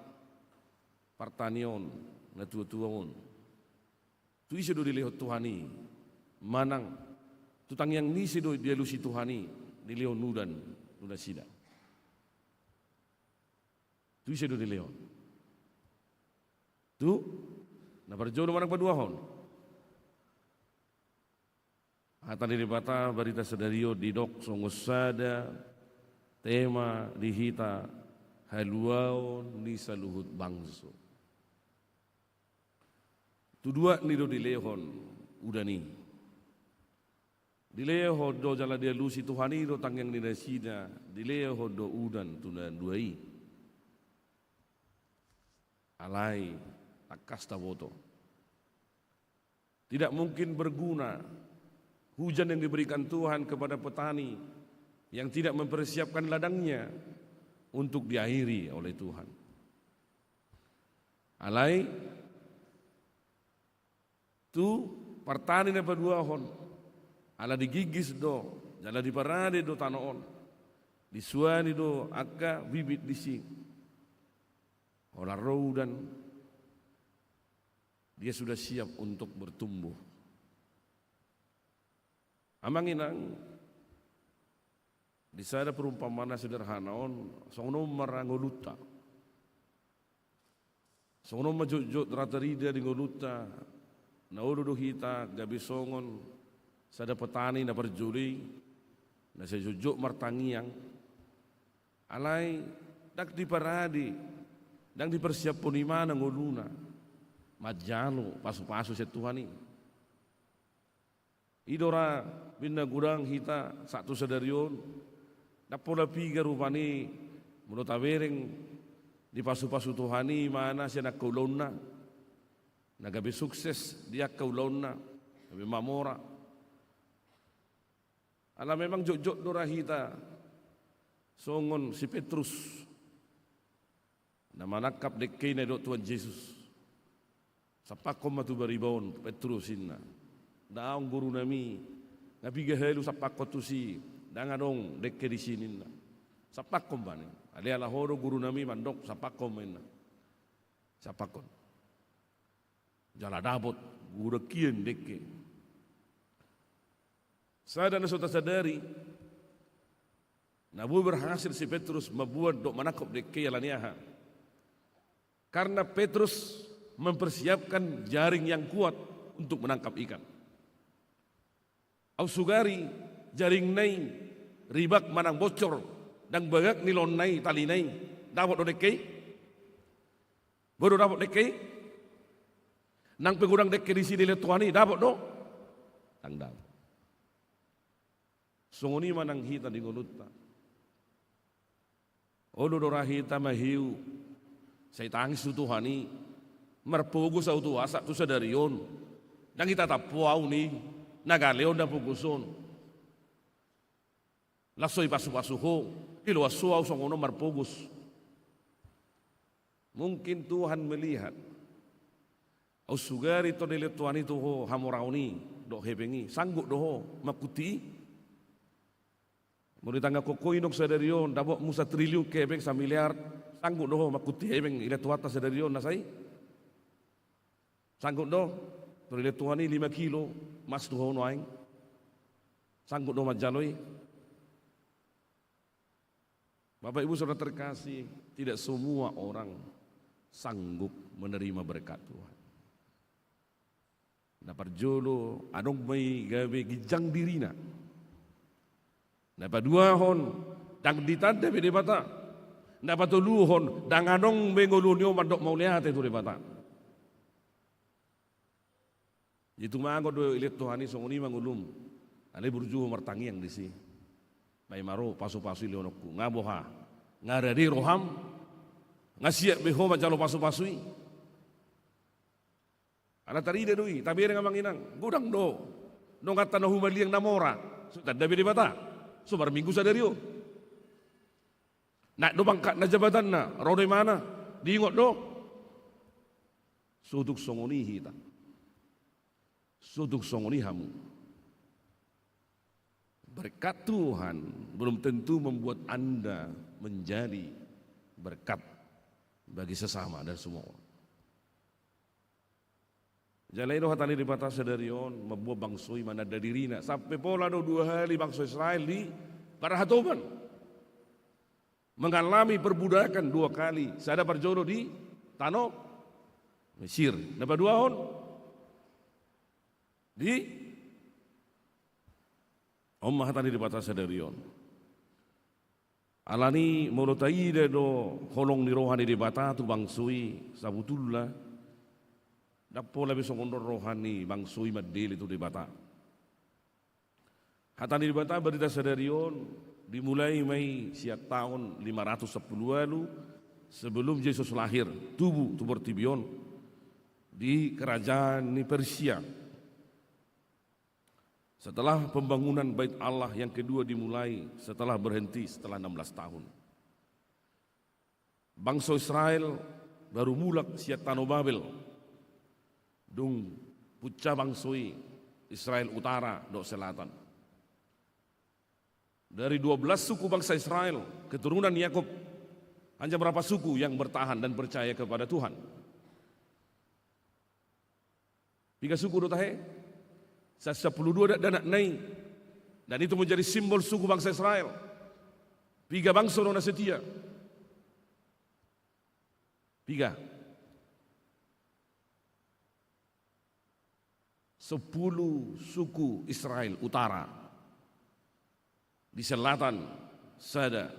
partani on, na tua-tua on. Tu ise do dilehon Tuhan i manang tu tangiang ni ise do dialusi Tuhan i dilehon udan tu nasida? Tu ise do dilehon? Tu na parjolo manang paduahon? Hata ni Debata, barita sadari on didok songon sada tema di hita, haluaon ni saluhut bangso. Tu duakni do dilehon udan i. Dilehon do jala dialusi Tuhan i do tangiang ni nasida, dilehon do udan tu na dua i. Alai tangkas taboto, tidak mungkin berguna hujan yang diberikan Tuhan kepada petani yang tidak mempersiapkan ladangnya untuk diairi oleh Tuhan. Alai tu partani na paduahon, ala digigis do jala diparade do tano on, disuani do angka bibit disi. Holan ro udan, dia sudah siap untuk bertumbuh. Amang inang, di sada perumpamaan na sederhana on, songon on ma ra ngolunta. Songon on ma jotjot ra tarida di ngolunta, na olo do hita gabe songon sada petani na parjolo i, na sai jotjot martangiang. Alai ndang diparade, ndang diparsiaphon imana ngoluna manjalo pasupasu sian Tuhan i. I do ra, umbahen na godang hita sahat tu sadari on, ndang pola piga rupani molo tabereng dipasupasu Tuhan i imana sian angka ulaonna, na gabe sukses di angka ulaonna, gabe mamora. Ala memang jotjot do ra hita songon si Petrus na manangkap dengke i na didok Tuhan Jesus. Sampakhon ma tu bariba on, Petrus, ninna. Daong, gurunami, nga piga hali husampakhon tusi, ndang adong dengke disi, ninna. Sampakhon ma, ninna. Alai ala ho do, gurunami, mandok, sampakhon ma, ninna. Sampakhon. Jala dapot, godang hian dengke. Sada na so tasadari, na boi berhasil si Petrus mamboan dohot manangkap dengke i ala ni aha? Karena Petrus mempersiapkan jaring yang kuat untuk menangkap ikan. Aut sugari jaringna i ribak manang bocor, ndang bagak nilonna i, talina i, dapot do dengke i? Boi do dapot dengke i? Nang pe godang dengke disi dilehon Tuhan i, dapot do? Ndang dapot. Songon i ma nang hita di ngolunta. Olo do ra hita mahiu, sai tangis tu Tuhan i, marpogos ahu Tuhan sahat tu sadari on, ndang hita tampuon ahu ni na gale on, na pogos on. Laos so dipasupasu Ho, diloas Ho ahu songon on marpogos. Mungkin Tuhan melihat, aut sugari tong dilehon Tuhan i tu ho hamoraon i dohot hepeng i, sanggup do ho mangkunti i? Molo ditangihon ho inong sadari on, dapotmu satriliun hepeng, samiliar, sanggup do ho mangkunti hepeng dilehon Tuhanta sadari on na sai? Sanggup do? Tong dilehon Tuhan i lima kilo mas tu ho nuaeng, sanggup do manjalo i? Bapak Ibu Saudara terkasih, tidak semua orang sanggup menerima berkat Tuhan. Na parjolo, adong ma i gabe ginjang dirina. Na paduahon, ndang ditanda be Debata. Na patoluhon, ndang adong be ngoluna i mandok mauliate tu Debata. Jadi tumagon do dilehon Tuhan i, songon i ma ngolum. Alai burju ho martangiang disi. Baen ma ro pasupasu i lehononku. Nga boha? Nga rade roham, nga siap be ho manjalo pasu-pasu i. Ala tarida do i, tabereng amang inang, godang do. Nonganta na humaliang na mora, so tanda be Debata, so marminggu sadari on. Naek do pangkatna, jabatanna, ro do imana, diingot do. So tung songon i hita. So tung songon i hamu. Berkat Tuhan belum tentu membuat Anda menjadi berkat bagi sesama dan semua orang. Jala i do hata ni Debata sadari on, mamboan bangso i mananda dirina. Sampe pola do dua hali bangso Israel diparhatoban. Mengalami perbudakan dua kali. Sada parjolo di tano Mesir. Na paduahon di, on ma hata ni Debata sadari on. Alani molo taida do holong ni roha ni Debata tu bangso i, sabutulna ndang pola be songon on roha ni bangso i mandele tu Debata. Hata ni Debata barita sadari on dimulai ma i sian taon lima ratus sampulu ualu sebelum Jesus lahir, tubu tu portibi on, di kerajaan ni Persia. Setelah pembangunan Bait Allah yang kedua dimulai setelah berhenti setelah enam belas tahun. Bangso Israel baru mulak sian tano Babel. Dung punca bangso i, Israel utara dohot selatan. Dari dua belas suku bangsa Israel, keturunan Yakub, hanya berapa suku yang bertahan dan percaya kepada Tuhan? Piga suku do tahe? Sampulu dua dakdanak na i. Dan itu menjadi simbol suku bangsa Israel. Piga bangso do na setia? Piga? Sampulu suku Israel utara. Di selatan sada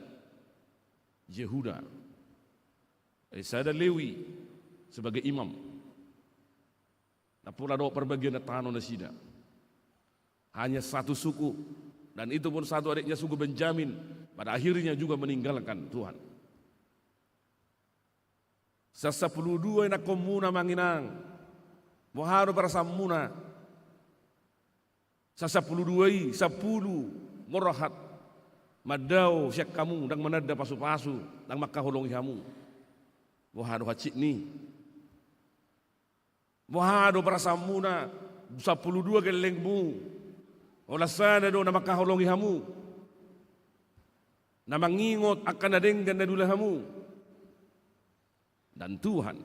Yehuda, eh, sada Lewi sebagai imam. Ndang pola dohot parbagianan tano nasida. Hanya satu suku, dan itu pun satu adiknya suku Benjamin, pada akhirnya juga meninggalkan Tuhan. Sampulu dua i nangkonmuna amang inang, boha do perasaanmuna? Sampulu dua i, sampulu, morhat mandao sian hamu, ndang mananda pasu-pasu, ndang mangkaholongi hamu. Boha do hansit ni? Boha do perasaanmuna, sampulu dua gellengmu? Holan sada do na mangkaholongi hamu, na mangingot angka na denggan na diula hamu. Dan Tuhan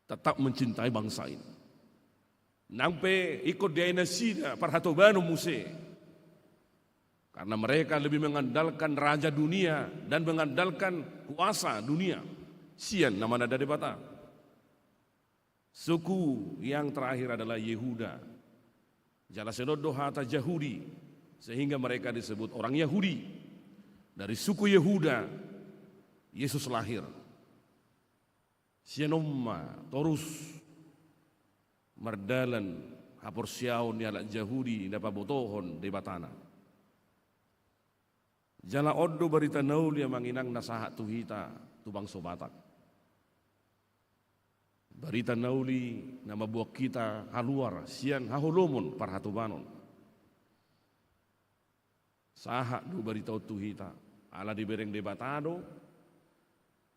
tetap mencintai bangsa ini. Nang pe ingkon diae nasida parhatobanon muse. Karena mereka lebih mengandalkan raja dunia dan mengandalkan kuasa dunia sian na mananda Debata. Suku yang terakhir adalah Yehuda. Jala sian on do hata Jahudi, sehingga mereka disebut orang Yahudi. Dari suku Yehuda Yesus lahir. Sian on ma torus mardalan haporseaon ni halak Jahudi na pabotohon Debatana. Jala on do barita na uli amang inang na sahat tu hita, tu bangso Batak. Barita na uli na mamboan hita haluar sian haholomon parhatobanon. Sahat do barita on tu hita, ala dibereng Debata do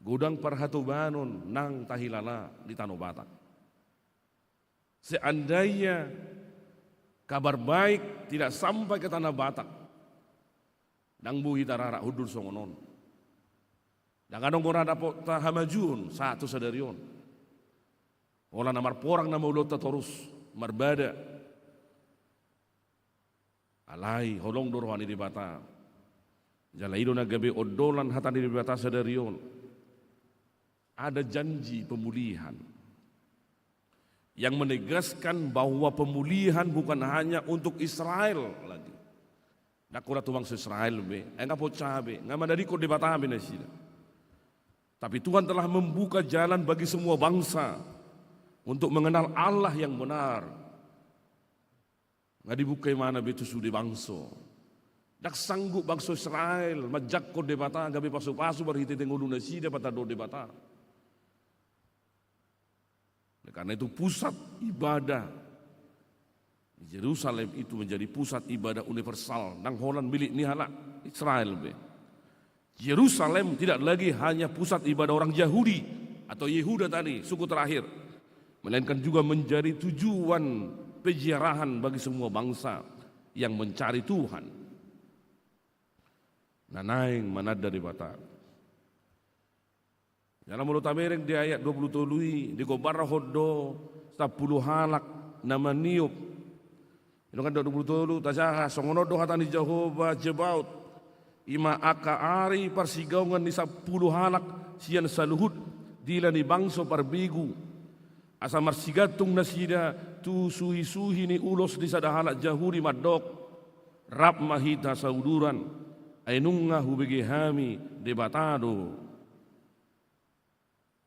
godang parhatobanon nang tahilala di tano Batak. Seandainya kabar baik tidak sampai ke tanah Batak, ndang boi hita rarap hundul songon on. Ndang adong mura dapotta hamajuon sahat tu sadari on. Holan na marporang nama ulaonta torus, marbada. Alai holong do roha ni Debata. Jala i do na gabe ondolan hata ni Debata sadari on. Ada janji pemulihan yang menegaskan bahwa pemulihan bukan hanya untuk Israel lagi. Ndang holan tu bangso Israel be, ai nga porsea be, nga manadingkon Debata be nasida. Tapi Tuhan telah membuka jalan bagi semua bangsa untuk mengenal Allah yang benar. Nga dibuka ibana be tu sude bangso. Ndang sanggup bangso Israel manjangkon Debata gabe pasupasu marhitehite ngolu nasida patandok Debata. Oleh karena itu, pusat ibadah di Jerusalem itu menjadi pusat ibadah universal, ndang holan milik ni halak Israel be. Jerusalem tidak lagi hanya pusat ibadah orang Yahudi atau Yehuda tadi, suku terakhir, melainkan juga menjadi tujuan peziarahan bagi semua bangsa yang mencari Tuhan. Na naeng mananda Debata. Jala molo tabereng di ayat dua pulu tolu i, digombarhon do sampulu halak na maniop. Ino kan dua pulu tolu, tajaha, songon on do hata ni Jahowa Zebaot, i ma angka ari parsigaongan ni sampulu halak sian saluhut dila ni bangso parbegu. Asa marsigantung nasida tu suhisuhi ni ulos ni sada halak Jahudi mandok, rap ma hita sauduran, ai nunga hubege hami Debata do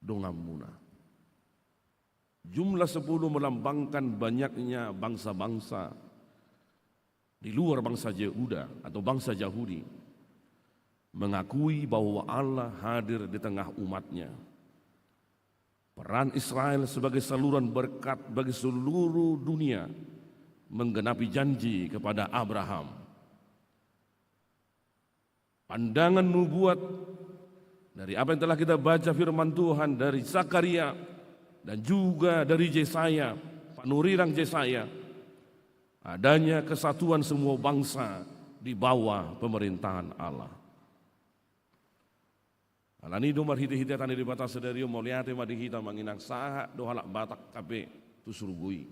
donganmuna. Jumlah sepuluh melambangkan banyaknya bangsa-bangsa di luar bangsa Yehuda atau bangsa Yahudi mengakui bahwa Allah hadir di tengah umatnya. Peran Israel sebagai saluran berkat bagi seluruh dunia menggenapi janji kepada Abraham. Pandangan nubuat dari apa yang telah kita baca firman Tuhan dari Zakaria dan juga dari Yesaya, panurirang Yesaya, adanya kesatuan semua bangsa di bawah pemerintahan Allah. Alani do marhitehite hata ni Debata sadari on, mauliate ma di hita amang inang, sahat do halak Batak hape tu surgo i.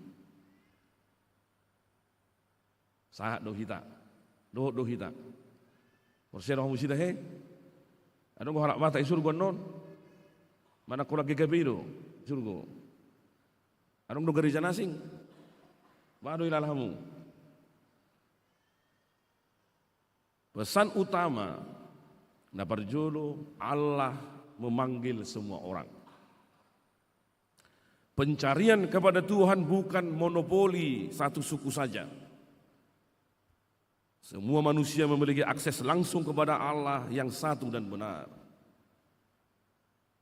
Sahat do hita. Dohot do hita. Porsea do hamu sida he? Adong do halak Batak i surgo annon? Manang holan G K P I do surgo? Adong do gareja na asing? Boha do ilala hamu? Pesan utama na parjolo, Allah memanggil semua orang. Pencarian kepada Tuhan bukan monopoli satu suku saja. Semua manusia memiliki akses langsung kepada Allah yang satu dan benar.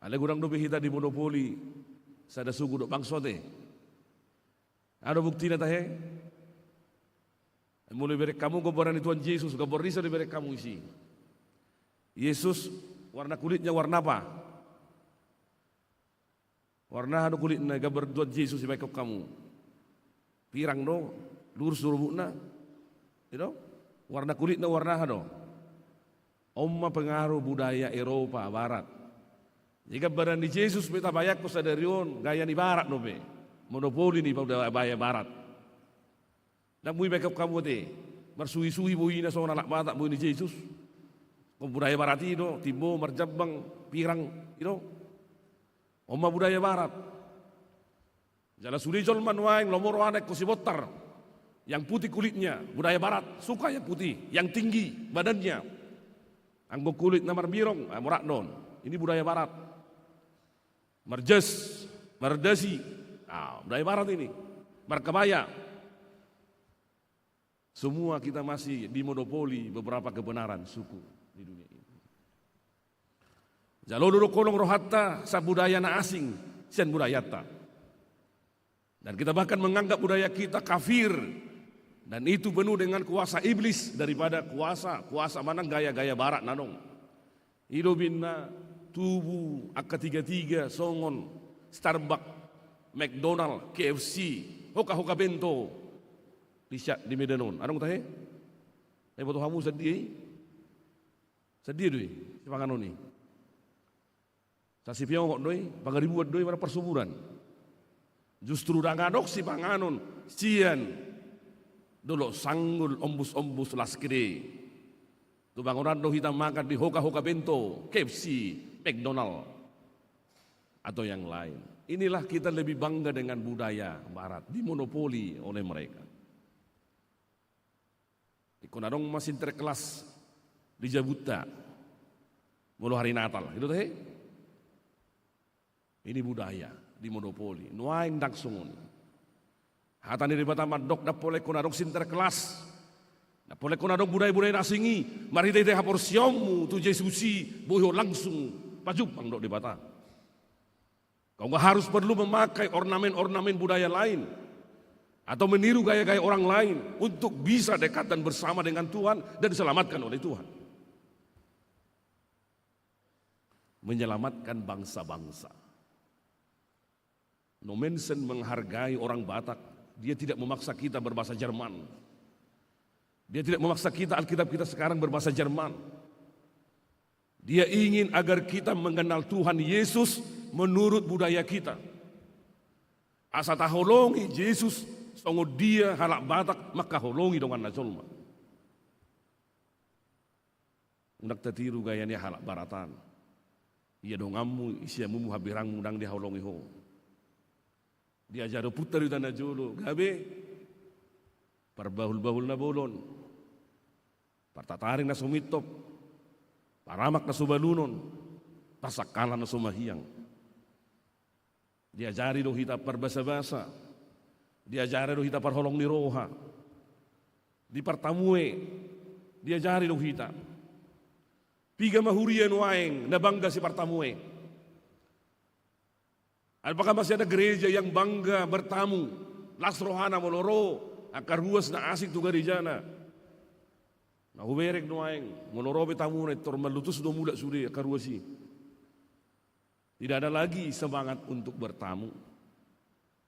Alai godang dope hita dimonopoli sada suku dohot bangso ate. Aha do buktina tahe? Molo ibereng hamu gombaran ni Tuhan Jesus, gambar ni ise do ibereng hamu disi? Jesus, warna kulitnya warna apa? Warna aha do kulitna gambar Tuhan Jesus ibereng hamu? Pirang do, lurus do rambutna. I do? Warna kulitna warna aha do? On ma pengaruh budaya Eropa Barat. Jadi gambaran ni Jesus pe tabayangkon sadari on gaya ni Barat dope. Monopoli ni budaya Barat. Ndang boi ibereng hamu ate marsuhisuhi boina songon halak Batak boi ni Jesus. Songon budaya Barat i do, timbo, marjambang, pirang, i do. On ma budaya Barat. Jala sude jolma nuaeng lomo rohana ingkon sibontar. Yang putih kulitnya, budaya Barat, suka yang putih, yang tinggi badannya. Anggo kulit na marbirong, ah, morat do on. Ini budaya Barat. Marjas, mardasi, ah, budaya Barat ini. Markabaya. Semua kita masih dimonopoli beberapa kebenaran suku di dunia ini. Jala olo do holong rohanta sian budaya na asing sian budayanta. Dan kita bahkan menganggap budaya kita kafir. Dan itu penuh dengan kuasa iblis daripada kuasa, kuasa manang gaya-gaya Barat na adong. I do umbahen na tubu angka tiga-tiga songon Starbucks, McDonald, K F C, hoka-hoka bento. Di sian, di Medan on. Adong tahe? Ai boto hamu sadia i? Sadia do i sipanganon i? Sasipiongot do i, pangaribuan do i, manang parsuburan. Justru ndang adong sipanganon sian Dolok Sanggul, ombus-ombus Las Kede. Tu bangunan do hita makan di hoka-hoka bento, K F C, McDonald, atau yang lain. Inilah kita lebih bangga dengan budaya Barat, dimonopoli oleh mereka. Ingkon adong ma Sinterklas di jabunta molo hari Natal, i do tahe? Ini budaya dimonopoli. Nuaeng ndang songon i. Hata ni Debata mandok ndang pola ingkon adong Sinterklas Na pola ingkon adong budaya-budaya na asing i, marhite-hite haporseaonmu tu Jesus i, boi ho langsung pajumpang dohot Debata. Kau nggak harus perlu memakai ornamen-ornamen budaya lain atau meniru gaya-gaya orang lain untuk bisa dekat dan bersama dengan Tuhan dan diselamatkan oleh Tuhan. Menyelamatkan bangsa-bangsa. Nommensen menghargai orang Batak. Dia tidak memaksa kita berbahasa Jerman. Dia tidak memaksa kita, Alkitab kita sekarang berbahasa Jerman. Dia ingin agar kita mengenal Tuhan Yesus menurut budaya kita. Asa taholongi Jesus songon dia halak Batak mangkaholongi donganna jolma. Unang tatiru gaya ni halak Baratan. Ia donganmu, i siamunmu, hambirangmu, unang dihaholongi ho. Diajari ompunta do hita na jolo, gabe parbahul-bahul na bolon, partataring na so mintop, paramak na so balunon, parsangkalan na so mahiang. Diajari do hita parbasa-basa, diajari do hita parholong ni roha. Di partamue diajari do hita. Piga ma huria nuaeng na bangga sipartamue? Apakah masih ada gereja yang bangga bertamu? Las rohana molo ro angka ruas na asing tu gerejana. Na hubereng nuaeng, molo ro pe tamuna, intor malutus do mulak sude angka ruas i. Tidak ada lagi semangat untuk bertamu.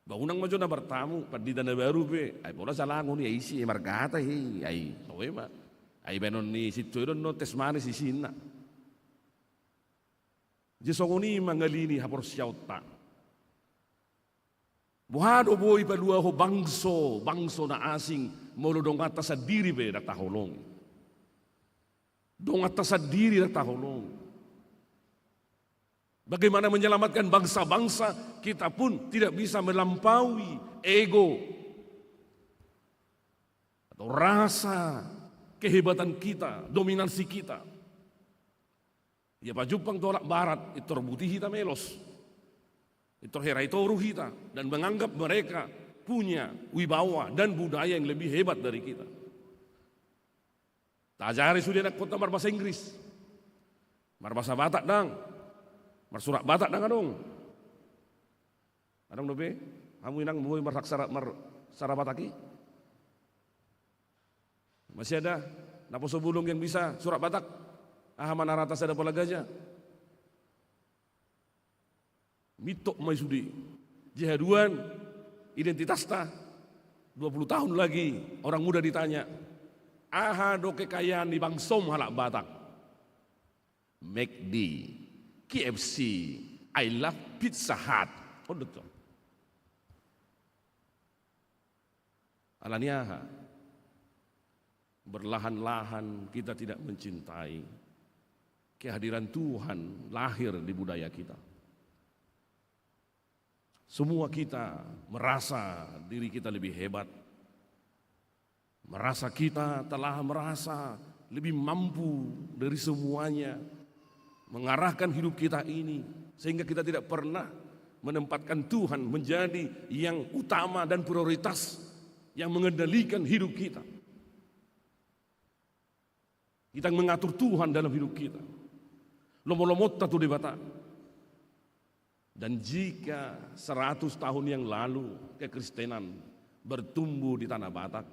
Ba unang ma jo na bertamu, pandita na baru pe, ai pola salangon i, ai isi, ai margata i, ai toe ma. Ai baenon ni sintua i do annon teh manis isinna. Jadi songon i mangalini haporseaonta. Boha do boi paluahon bangso, bangso na asing, molo donganta sandiri pe ndang taholongi. Donganta sandiri ndang taholongi. Bagaimana menyelamatkan bangsa-bangsa, kita pun tidak bisa melampaui ego atau rasa kehebatan kita, dominansi kita. Ia pajumpang tu halak Barat, intor buti hita melos. Intor herai toru hita dan menganggap mereka punya wibawa dan budaya yang lebih hebat dari kita. Taajari sude anakkonta marbahasa Inggris. Marbahasa Batak ndang. Marsurat Batak ndang adong. Adong dope hamu inang boi marhak sara, mar, sara Batak i? Masih ada naposo bulung yang bisa surat Batak? Aha ma na rata sada pola gaja? Mintok ma i sude. Jadi haduan identitasta. Dua puluh tahun lagi orang muda ditanya, aha do kekayaan ni bangsom halak Batak? McD, KFC, I love Pizza Hut. On do tutu. Ala ni aha? Berlahan-lahan kita tidak mencintai kehadiran Tuhan lahir di budaya kita. Semua kita merasa diri kita lebih hebat, merasa kita telah merasa lebih mampu dari semuanya, mengarahkan hidup kita ini, sehingga kita tidak pernah menempatkan Tuhan menjadi yang utama dan prioritas yang mengendalikan hidup kita. Kita mengatur Tuhan dalam hidup kita. Lomo-lomonta tu Debata. Dan jika seratus tahun yang lalu kekristenan bertumbuh di tanah Batak,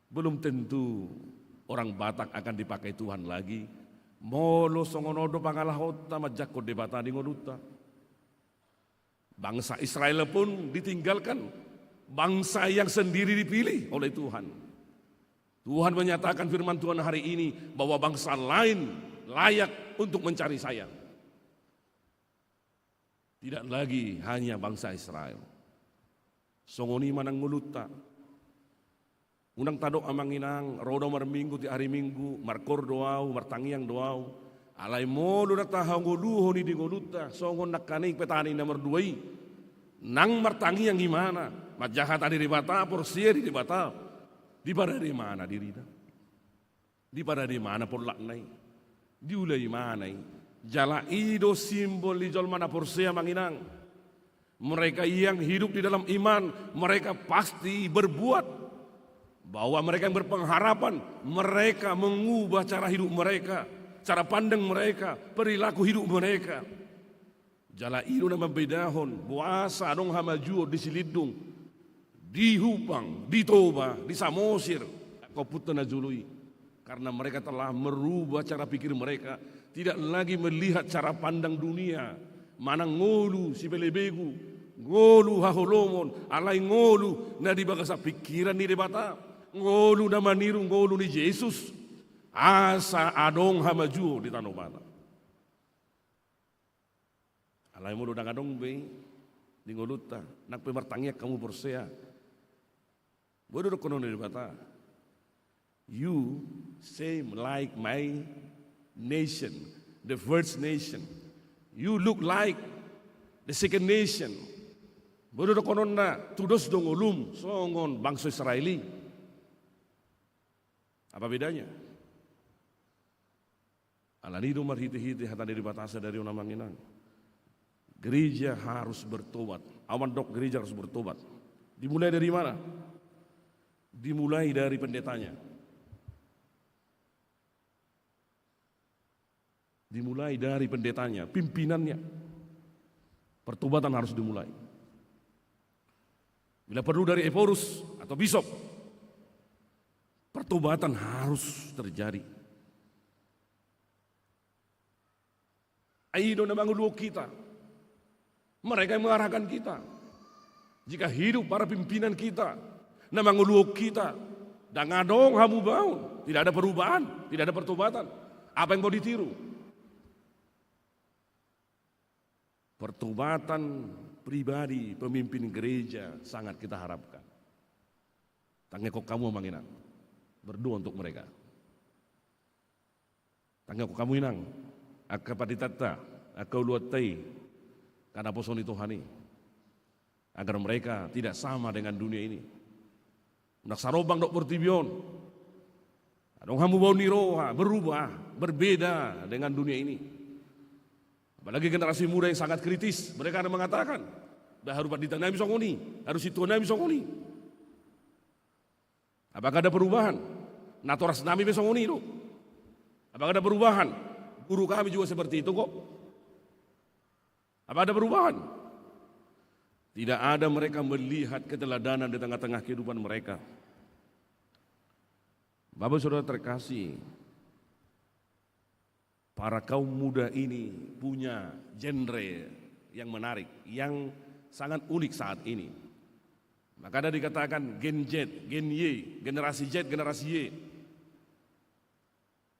belum tentu orang Batak akan dipakai Tuhan lagi. Molo songon on do pangalahonta manjangkon Debata di ngolunta. Bangsa Israel pun ditinggalkan bangsa yang sendiri dipilih oleh Tuhan. Tuhan menyatakan firman Tuhan hari ini bahwa bangsa lain layak untuk mencari saya. Tidak lagi hanya bangsa Israel. Songon i ma nang ngolunta. Unang tadok amang inang, ro do au marminggu tiap hari Minggu, markoor do au, martangiang do au. Alai molo na tahangoluhon i di ngolunta, songon nangkaning petani na mardua i. Nang martangiang ibana, manjaha hata ni Debata, porsea di Debata. Diparade ibana dirina. Diparade ibana pollakna i. Diula ibana i. Jala i do simbol ni jolma na porsea amang inang. Mereka yang hidup di dalam iman, mereka pasti berbuat Bahwa mereka yang berpengharapan, mereka mengubah cara hidup mereka, cara pandang mereka, perilaku hidup mereka. Jala i do na mambedahon boasa adong hamajuon di Silindung, di Hupang, di Toba, di Samosir, angka ompunta na jolo i. Karena mereka telah merubah cara pikir mereka, tidak lagi melihat cara pandang dunia, manang ngolu sipelebegu, ngolu haholomon, alai ngolu na di bagasan pikiran ni Debata, ngolu na maniru ngolu ni Jesus, asa adong hamajuon di tano Batak. Alai molo ndang adong be i di ngolunta, nang pe martangiang hamu porsea, boi do dohonon ni Debata: "You same like my nation, the first nation. You look like the second nation." Boi do dohononna: "Tudos do ngolum songon bangso Israel i." Apa bedanya? Alani i do marhite-hite hata ni Debata sadari on, amang inang, gereja harus bertobat. Au mandok gereja harus bertobat. Dimulai dari mana? Dimulai dari pendetanya. Dimulai dari pendetanya, pimpinannya. Pertobatan harus dimulai. Bila perlu dari ephorus atau bishop, pertobatan harus terjadi. Ai i do na mangoluhon hita. Mereka yang mengarahkan kita. Jika hidup para pimpinan kita na mangoluhon hita, ndang adong hamubaon, tidak ada perubahan, tidak ada pertobatan, apa yang mau ditiru? Pertobatan pribadi pemimpin gereja sangat kita harapkan. Tangiangkon hamu, amang inang, berdoa untuk mereka. Tangiangkon hamu, inang, angka panditanta, angka uluanta i, angka naposo ni Tuhan i, agar mereka tidak sama dengan dunia ini. Unang sarombang dohot portibi on. Adong hamubaon ni roha, berubah, berbeda dengan dunia ini. Apalagi generasi muda yang sangat kritis, mereka ada mengatakan, "Bah, harus pandita nami songon i, harus sintua nami songon i." Apakah ada perubahan? Natoras nami pe songon i do. Apakah ada perubahan? Guru kami juga seperti itu kok. Apa ada perubahan? Tidak ada mereka melihat keteladanan di tengah-tengah kehidupan mereka. Bapak Saudara terkasih, para kaum muda ini punya genre yang menarik, yang sangat unik saat ini. Makanya dikatakan Gen Z, Gen Y, generasi Z, generasi Y.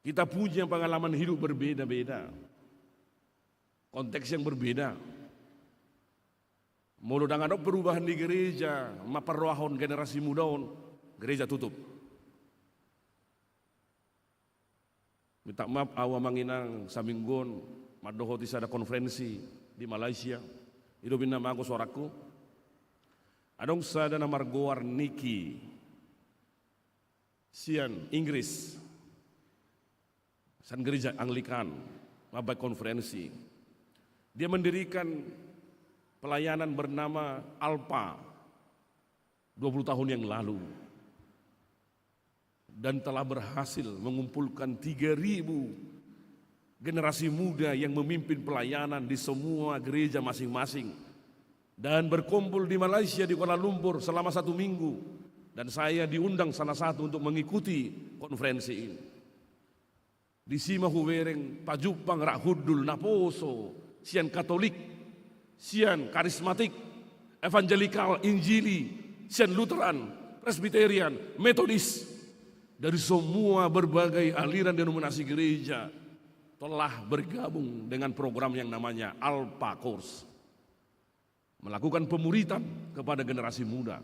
Kita punya pengalaman hidup berbeda-beda. Konteks yang berbeda. Molo ndang adong perubahan di gereja, mamparrohahon generasi muda on, gereja tutup. Minta maaf, au, amang inang, saminggu on mandohoti sada konferensi di Malaysia. I do umbahen na mago suarangku. Adong sada na margoar Niki sian Inggris, sian gereja Anglikan, mambahen konferensi. Dia mendirikan pelayanan bernama Alpha dua puluh tahun yang lalu. Dan telah berhasil mengumpulkan tiga ribu generasi muda yang memimpin pelayanan di semua gereja masing-masing. Dan berkumpul di Malaysia, di Kuala Lumpur selama satu minggu. Dan saya diundang salah satu untuk mengikuti konferensi ini. Disi ma hubereng pajumpang rap hundul naposo sian Katolik, sian Karismatik, Evangelikal, Injili, sian Lutheran, Presbyterian, Metodis, dari semua berbagai aliran denominasi gereja telah bergabung dengan program yang namanya Alpha Course. Melakukan pemuritan kepada generasi muda.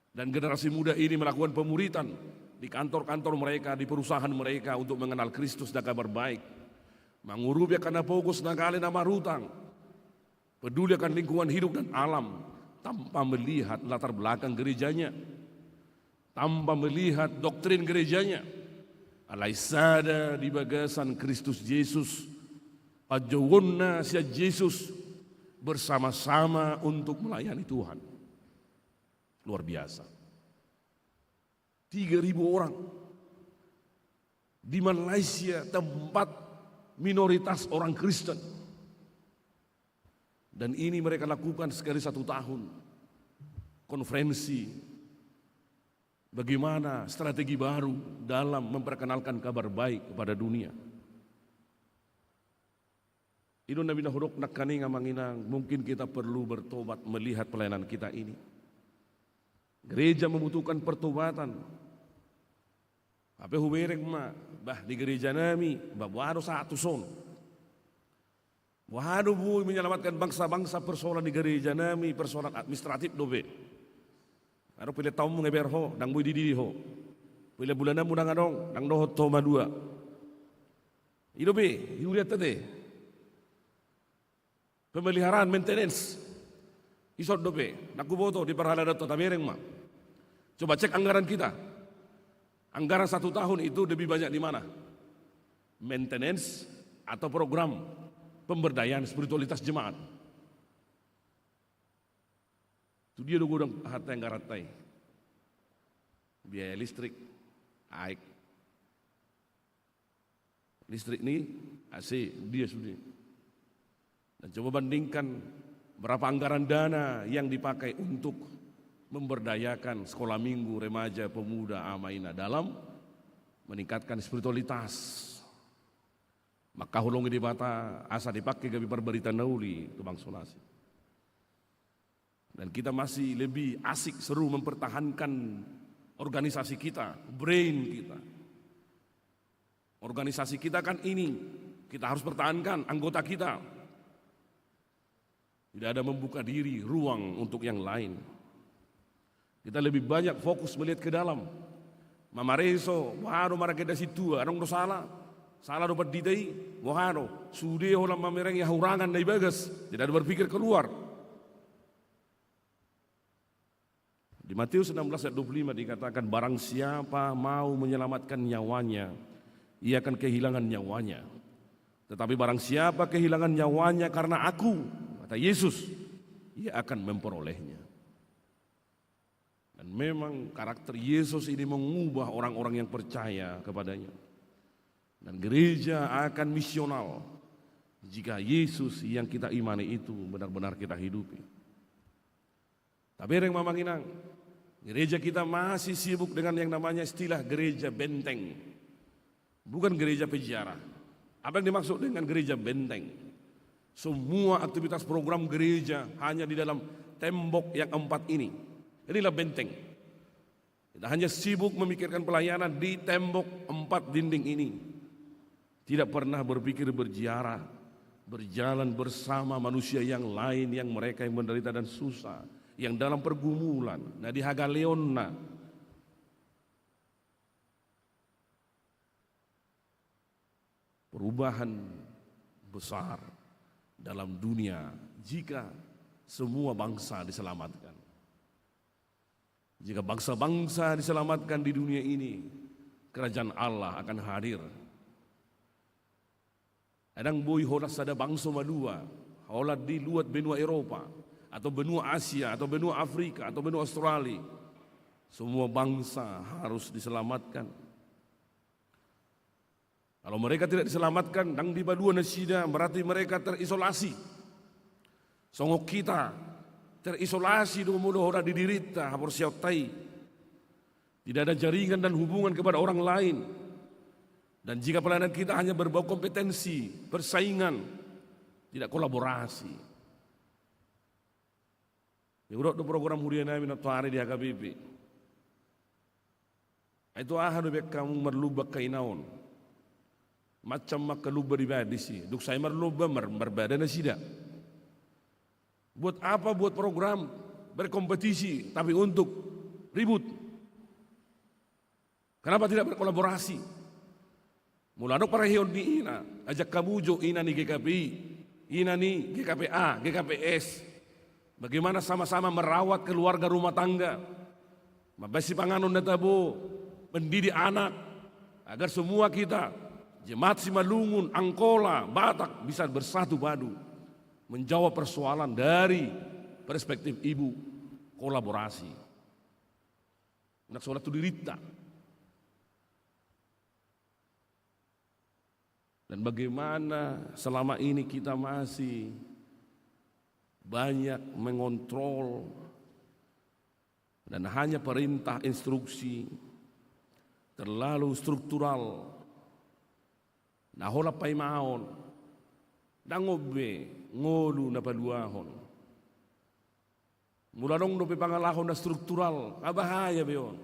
Dan generasi muda ini melakukan pemuritan di kantor-kantor mereka, di perusahaan mereka untuk mengenal Kristus dan kabar baik. Mangurupi angka na pogos, na gale, na marutang. Peduli akan lingkungan hidup dan alam tanpa melihat latar belakang gerejanya, tanpa melihat doktrin gerejanya. Alai sada di bagasan Kristus Jesus, panjouonna sian Jesus, bersama-sama untuk melayani Tuhan. Luar biasa. Tiga ribu orang. Di Malaysia, tempat minoritas orang Kristen. Dan ini mereka lakukan sekali satu tahun. Konferensi bagaimana strategi baru dalam memperkenalkan kabar baik kepada dunia. I do na binahen nangkaning, amang inang, mungkin kita perlu bertobat melihat pelayanan kita ini. Gereja membutuhkan pertobatan. Hape hubereng ma, bah, di gereja nami, bah, boha do sahat tu son. Boha do boi menyelamatkan bangsa-bangsa, persoalan di gereja nami, persoalan administratif dope. Adong pelean taonmu ngeber ho, ndang boi dididi ho. Pelean bulananmu ndang adong, ndang dohot ho malua. I dope, i hurianta te. Pemeliharaan, maintenance. Ison dope, ndang huboto di parhaladaon, tabereng ma. Coba cek anggaran kita. Anggaran satu tahun itu lebih banyak di mana? Maintenance atau program pemberdayaan spiritualitas jemaat? Tu dia do godang hata anggaran ta i? Biaya listrik, aek. Listrik ni A C, dia sude. Dan coba bandingkan berapa anggaran dana yang dipakai untuk memberdayakan sekolah minggu, remaja, pemuda, ama ina dalam meningkatkan spiritualitas. Mangkaholongi Debata asa dipake gabe parbarita na uli tu bangso nasi. Dan kita masih lebih asik seru mempertahankan organisasi kita, brain kita. Organisasi kita kan ini, kita harus pertahankan anggota kita. Tidak ada membuka diri, ruang untuk yang lain. Kita lebih banyak fokus melihat ke dalam. Mamareso, boha do maragenda sintua, adong do sala? Sala do pandita i, boha do? Sude holan mamereng hahurangan na di bagas, tidak ada berpikir keluar. Di Matius enam belas ayat dua puluh lima dikatakan, "Barang siapa mau menyelamatkan nyawanya, ia akan kehilangan nyawanya. Tetapi barang siapa kehilangan nyawanya karena Aku," kata Yesus, "ia akan memperolehnya." Dan memang karakter Yesus ini mengubah orang-orang yang percaya kepada-Nya. Dan gereja akan misional jika Yesus yang kita imani itu benar-benar kita hidupi. Tabereng ma, amang inang, gereja kita masih sibuk dengan yang namanya istilah gereja benteng. Bukan gereja penjara. Apa yang dimaksud dengan gereja benteng? Semua aktivitas program gereja hanya di dalam tembok yang empat ini. Inilah benteng. Kita hanya sibuk memikirkan pelayanan di tembok empat dinding ini. Tidak pernah berpikir berziarah, berjalan bersama manusia yang lain, yang mereka yang menderita dan susah, yang dalam pergumulan, na di hagaleonna. Perubahan besar dalam dunia jika semua bangsa diselamatkan. Jika bangsa-bangsa diselamatkan di dunia ini, kerajaan Allah akan hadir. Ndang boi holan sada bangso malua, holan di luat benua Eropa, atau benua Asia, atau benua Afrika, atau benua Australia. Semua bangsa harus diselamatkan. Kalau mereka tidak diselamatkan, ndang dipalua nasida, berarti mereka terisolasi. Songon hita, terisolasi do molo holan di dirinta, haporseaonta i. Tidak ada jaringan dan hubungan kepada orang lain. Dan jika pelayanan kita hanya berbau kompetensi, persaingan, tidak kolaborasi. Didok do program huria nami nantoari di H K B P. Ai tu aha do be angka marlomba angka ina on? Macam ma angka lomba di bagas i, dung sae marlomba mar-, marbada nasida. Buat apa buat program berkompetisi, tapi untuk ribut? Kenapa tidak berkolaborasi? Molo adong parheheon ni ina, ajak hamu jo ina ni G K P I, ina ni G K P A, G K P S. Bagaimana sama-sama merawat keluarga rumah tangga, mambahen sipanganon na tabo, mendidik anak, agar semua kita, jemaat Simalungun, Angkola, Batak, bisa bersatu padu menjawab persoalan dari perspektif ibu, kolaborasi. Unang so holan tu dirinta. Dan bagaimana selama ini kita masih banyak mengontrol dan hanya perintah, instruksi, terlalu struktural, na holan paimaon, ndang on be ngolu na paluahon. Molo adong dope pangalaho na struktural, nga bahaya be on.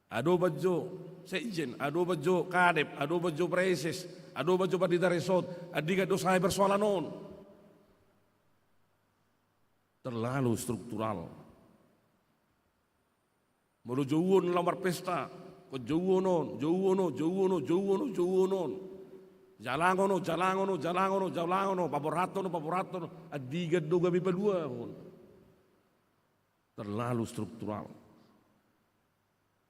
Adopan jo sekjen, adopan jo kadep, adopan jo praeses, adopan jo pandita resort, andigan do sae persoalan on. Terlalu struktural. Molo jouon laho marpesta, ingkon jouon on, jouon on, jouon on, jouon on, jouon on. Jalangon on, jalangon on, jalangon on, jalangon on, paborhathon on, paborhathon on. Andigan do gabe paluahon. Terlalu struktural.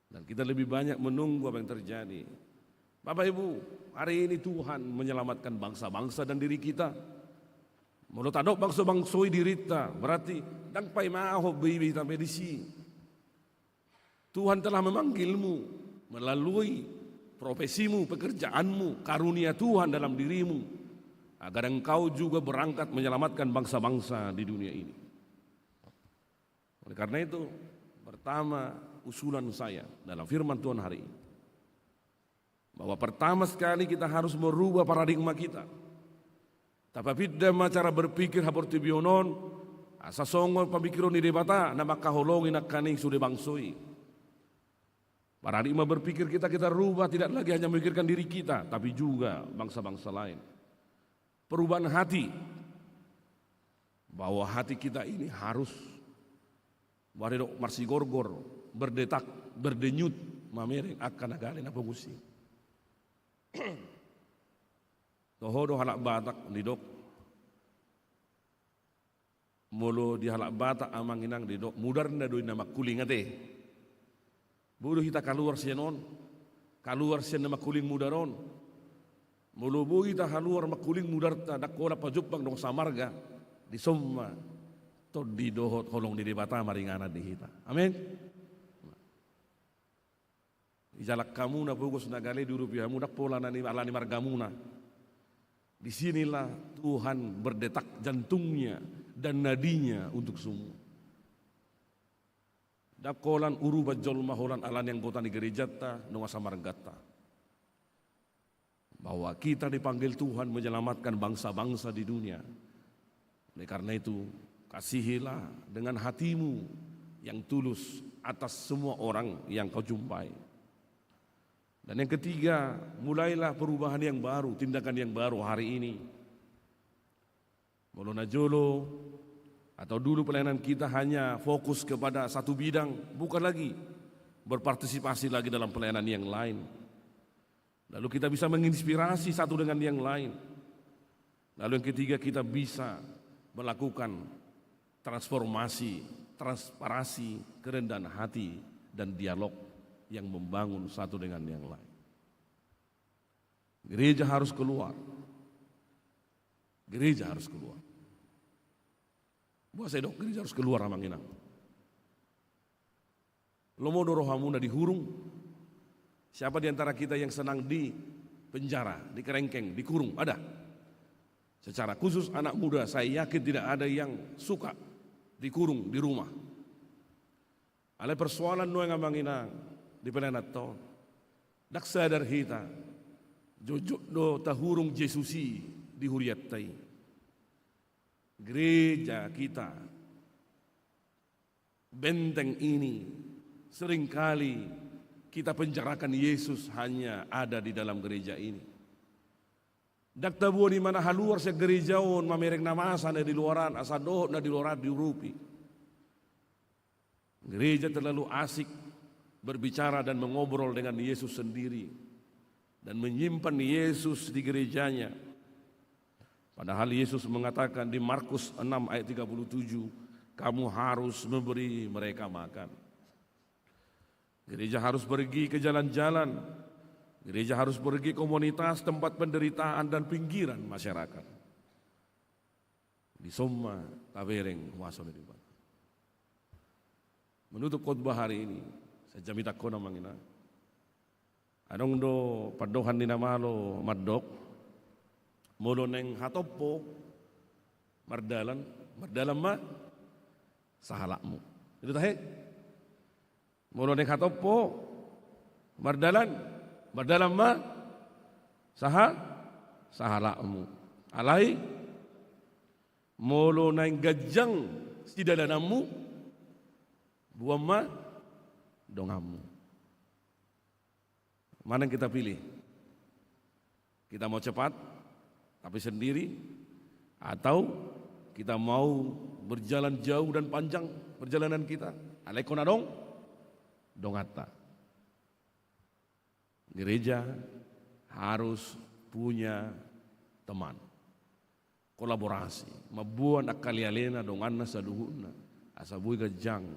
Dan kita lebih banyak menunggu apa yang terjadi. Bapak Ibu, hari ini Tuhan menyelamatkan bangsa-bangsa dan diri kita. Molo tadok bangso-bangso i dirinta, berarti ndang paimahon be iba hita pe disi. Tuhan telah memanggilmu melalui profesimu, pekerjaanmu, karunia Tuhan dalam dirimu, agar engkau juga berangkat menyelamatkan bangsa-bangsa di dunia ini. Oleh karena itu, pertama, usulan saya dalam firman Tuhan hari ini, bahwa pertama sekali kita harus merubah paradigma kita. Tapapinda ma cara berpikir haportibion on, asa songon pamikiron ni Debata na mangkaholongi nangkaning sude bangso i. Paradigma berpikir kita, kita rubah, tidak lagi hanya memikirkan diri kita, tapi juga bangsa-bangsa lain. Perubahan hati, bahwa hati kita ini harus, boha didok, marsigorgor, berdetak, berdenyut, mamereng angka na gale na pogos i. Toho do halak Batak didok, molo di halak Batak, amang inang, didok, mudarna do inna mangkuling, ate. Boi do hita kaluar sian on, kaluar sian na mangkuling mudar on. Molo boi hita haluar mangkuling mudarta, ndang holan pajumpang dongan samarga, dison ma tondi dohot holong ni Debata maringanan di hita. Amin. Dijalang hamu na pogos na gale diurupi hamu, ndang pola na ni, ala ni margamuna. Di sinilah Tuhan berdetak jantungnya dan nadinya untuk semua. Ndang holan urupan jolma holan ala ni anggota ni gerejanta, dongan samarganta. Bahwa kita dipanggil Tuhan menyelamatkan bangsa-bangsa di dunia. Oleh karena itu, kasihilah dengan hatimu yang tulus atas semua orang yang kau jumpai. Dan yang ketiga, mulailah perubahan yang baru, tindakan yang baru hari ini. Molo na jolo atau dulu pelayanan kita hanya fokus kepada satu bidang, bukan lagi berpartisipasi lagi dalam pelayanan yang lain. Lalu kita bisa menginspirasi satu dengan yang lain. Lalu yang ketiga, kita bisa melakukan transformasi, transparasi, kerendahan hati, dan dialog yang membangun satu dengan yang lain. Gereja harus keluar. Gereja harus keluar. Boasa didok gereja harus keluar, amang inang? Lomo do rohamuna dihurung? Siapa di antara kita yang senang di penjara, di kerengkeng, dikurung? Ada? Secara khusus anak muda, saya yakin tidak ada yang suka dikurung di rumah. Alai persoalan nuaeng, amang inang, di pelayananta on, ndang sadar hita, jotjot do tahurung Jesus i di hurianta i. Gereja kita, benteng ini, seringkali kita penjarakan Yesus hanya ada di dalam gereja ini. Ndang taboan ibana haluar sian gereja on mamereng na masa na di luaran, asa dohot na di luaran diurupi. Gereja terlalu asik berbicara dan mengobrol dengan Yesus sendiri dan menyimpan Yesus di gerejanya. Padahal Yesus mengatakan di Markus enam ayat tiga puluh tujuh, "Kamu harus memberi mereka makan." Gereja harus pergi ke jalan-jalan. Gereja harus pergi komunitas, tempat penderitaan dan pinggiran masyarakat. Dison ma tabereng huaso ni Debata. Menutup khotbah hari ini, sai jamita hon, amang inang. Adong do pandohan ni na malo mandok, molo naeng hatompo mardalan, mardalan ma sahalakmu. Itu tahe? Molo naeng hatompo mardalan, mardalan ma saha-, sahalakmu. Alai molo naeng ganjang sidalananmu, boan ma donganmu. Mana yang kita pilih? Kita mau cepat, tapi sendiri, atau kita mau berjalan jauh dan panjang perjalanan kita? Alai ingkon adong donganta. Gereja harus punya teman. Kolaborasi, mamboan angka alealena, donganna saluhutna, asa boi ganjang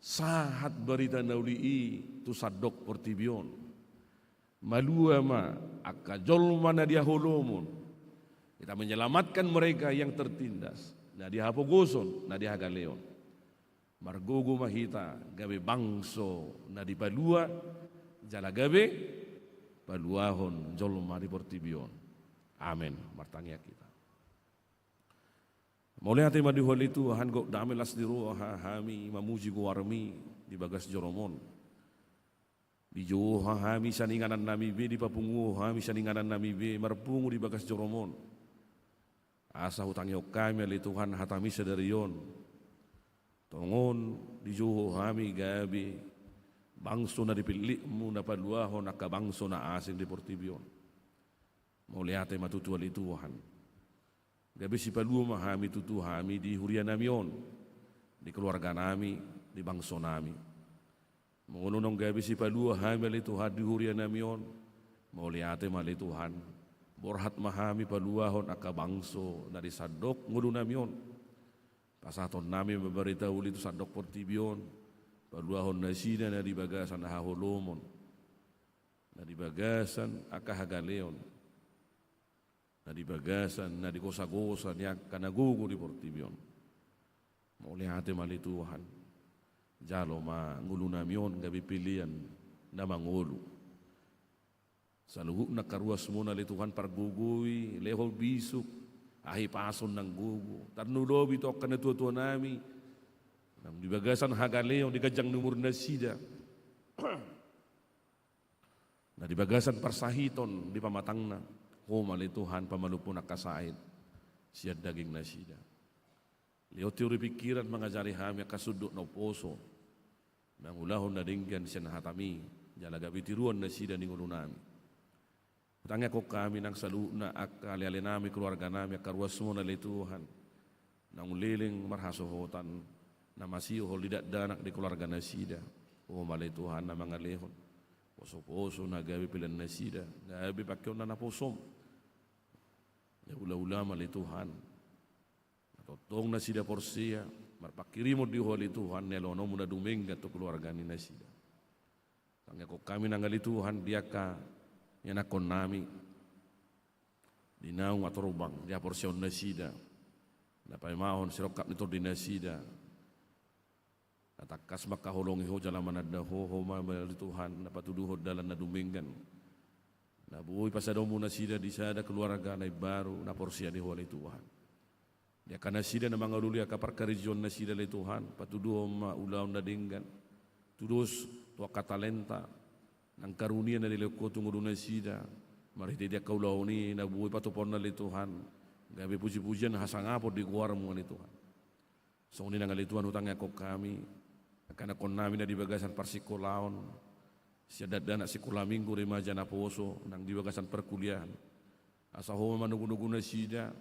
sahat barita na uli i tu sandok portibi on. Malua ma angka jolma na di haholomon. Kita menyelamatkan mereka yang tertindas, na di hapogoson, na di hagaleon. Margogo ma hita gabe bangso na dipalua, jala gabe paluahon jolma di portibi on. Amen. Martangiang hita. Mauliate ma di Ho ale Tuhan, gok dame las ni roha hami mamuji goarmi di bagas joroMon. Dijou Ho hami sian inganannami be, dipapungu Ho hami sian inganannami be, marpungu di bagas joroMon. Asa hutangihon hami ale Tuhan hatami sadari on. Tongon dijou Ho hami gabe bangso na dipillitMu na paluahon angka bangso na asing di portibi on. Mauliate ma tutu ale Tuhan. Gabe sipalua ma hami tutu hami di hurianami on, di keluarganami, di bangsonami. Molo naung gabe sipalua hami ale Tuhan di hurianami on, mauliate ma ale Tuhan. Borhat ma hami paluahon angka bangso na di sandok ngolunami on. Pasahatonnami ma barita uli tu sandok portibi on, paluahon nasida na di bagasan haholomon, na di bagasan angka hagaleon, na di bagasan na di gosagosa ni angka na gogo di portibi on. Mauliate ma ale Tuhan. Jalo ma ngolunami on gabe pelean na mangolu. Saluhutna angka ruasMon ale Tuhan pargogoi, lehon bisuk, hahipason nang gogo. Tarlumobi tu angka natuatuanami, nang di bagasan hagaleon, di ganjang ni umur nasida. Na di bagasan parsahiton di pamatangna, Ho ma ale Tuhan pamalumhon angka sahit sian daging nasida. Lehon tiur ni pingkiran mangajari hami angka sundut na umposo, mangulahon na denggan sian hataMi, jala gabe tiruan nasida di ngolunami. Hutangiangkon hami nang saluhutna angka alealenami, keluarganami, angka ruasMon ale Tuhan. Naung leleng marhasohotan, na masihol di dakdanak di keluarga nasida. Ho ma ale Tuhan na mangalehon posoposo na gabe pelean nasida, gabe pangkeon na naposoM. Na hulahula ma ale Tuhan. Na tongtong nasida porsea, marpanghirimon di Ho ale Tuhan, na lehononMu na dumenggan tu keluarga ni nasida. Tangiangkon hami nang ale Tuhan di angka ianakkonnami, di naung atorbang di haporseaon nasida, na paimahon sirongkap ni tondi nasida, na tangkas mangkaholongi Ho jala mananda Ho, Ho ma ale Tuhan na patuduhon dalan na dumenggan, na boi pasadoonMu nasida di sada keluarga na imbaru na porsea di Ho ale Tuhan. Di angka nasida na mangalului angka parkarejoan nasida ale Tuhan, patuduhon ma ulaon na denggan, tudos tu angka talenta nang karunia na dilehon Ho tu ngolu nasida, marhite di angka ulaon i na boi patupaonna ale Tuhan, gabe pujipujian hasangapon di goarMu ale Tuhan. Songon i nang ale Tuhan hutangiangkon hami angka ianakkonnami na di bagasan parsingkolaon, sian dakdanak singkola minggu, remaja, naposo, nang di bagasan parkuliahan. Asa Ho ma manogunogu nasida,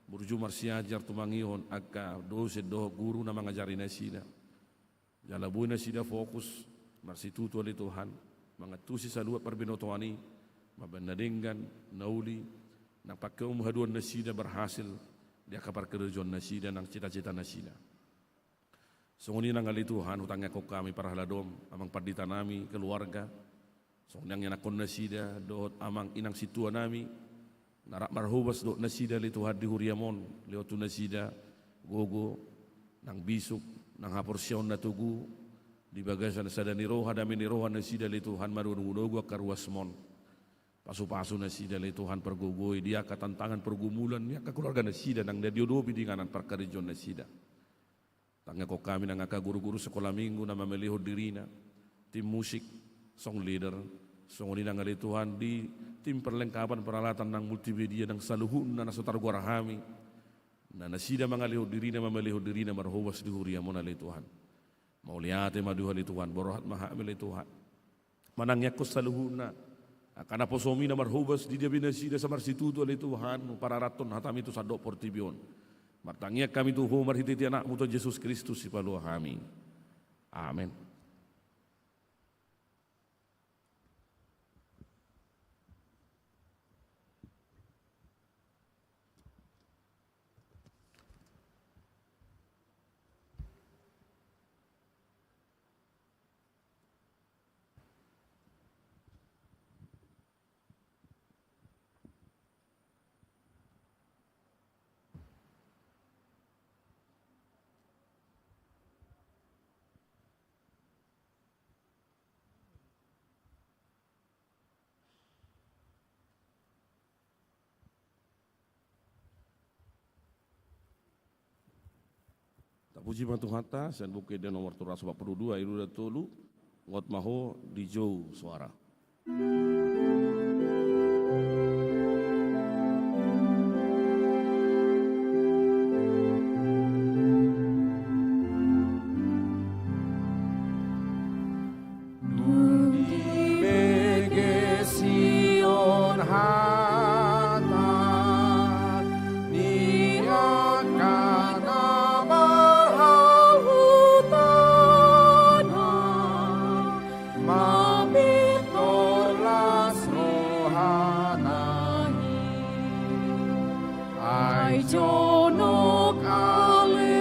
burju marsiajar tumangihon angka dosen dohot guru na mangajari nasida. Jala boi nasida fokus marsitutu ale Tuhan, mangantusi saluhut parbinotoan i, mambahen na denggan, na uli, nang pangkeon haduan nasida berhasil di angka parkarejoan nasida nang citacita nasida. Songon i nang ale Tuhan hutangiangkon hami parhaladoM, amang panditanami, keluarga, songon i nang ianakkon nasida dohot amang inang sintuanami, na rap marhobas dohot nasida ale Tuhan di huriaM on, lehon tu nasida gogo, nang bisuk, nang haporseaon na togu, Di bagasan sada ni roha, dame ni roha nasida ale Tuhan, marunogunogu angka ruasmon. Pasupasu nasida ale Tuhan, pargogoi di angka tantangan pergumulan ni angka keluarga nasida nang na diodopi di inganan parkarejoan nasida. Tangiangkon hami nang angka guru-guru sekolah minggu na mamelehon dirina, tim musik, song leader, songon i nang ale Tuhan di tim perlengkapan peralatan nang multimedia nang saluhutna na so targoar hami, na nasida mangalehon dirina, mamelehon dirina marhobas di huriam on ale Tuhan. Mauliate ma di Ho ale Tuhan, borhat ma hami ale Tuhan. Manangiangkon saluhutna angka naposomi na marhobas di dia be nasida samarsitutu ale Tuhan, pararathon hatami tu sandok portibi on. Martangiang hami tu Ho marhitehite Anakmu Tuhan Jesus Kristus sipalua hami. Amen. Tapuji ma Tuhanta, sian Buku Ende nomor tolu ratus opat puluh dua, ayat dua tolu, ngot ma ho dijou soara. Dung dibege Sion hata ni angka na marhahutana, mambintor las rohana i. Ai jonok alealena,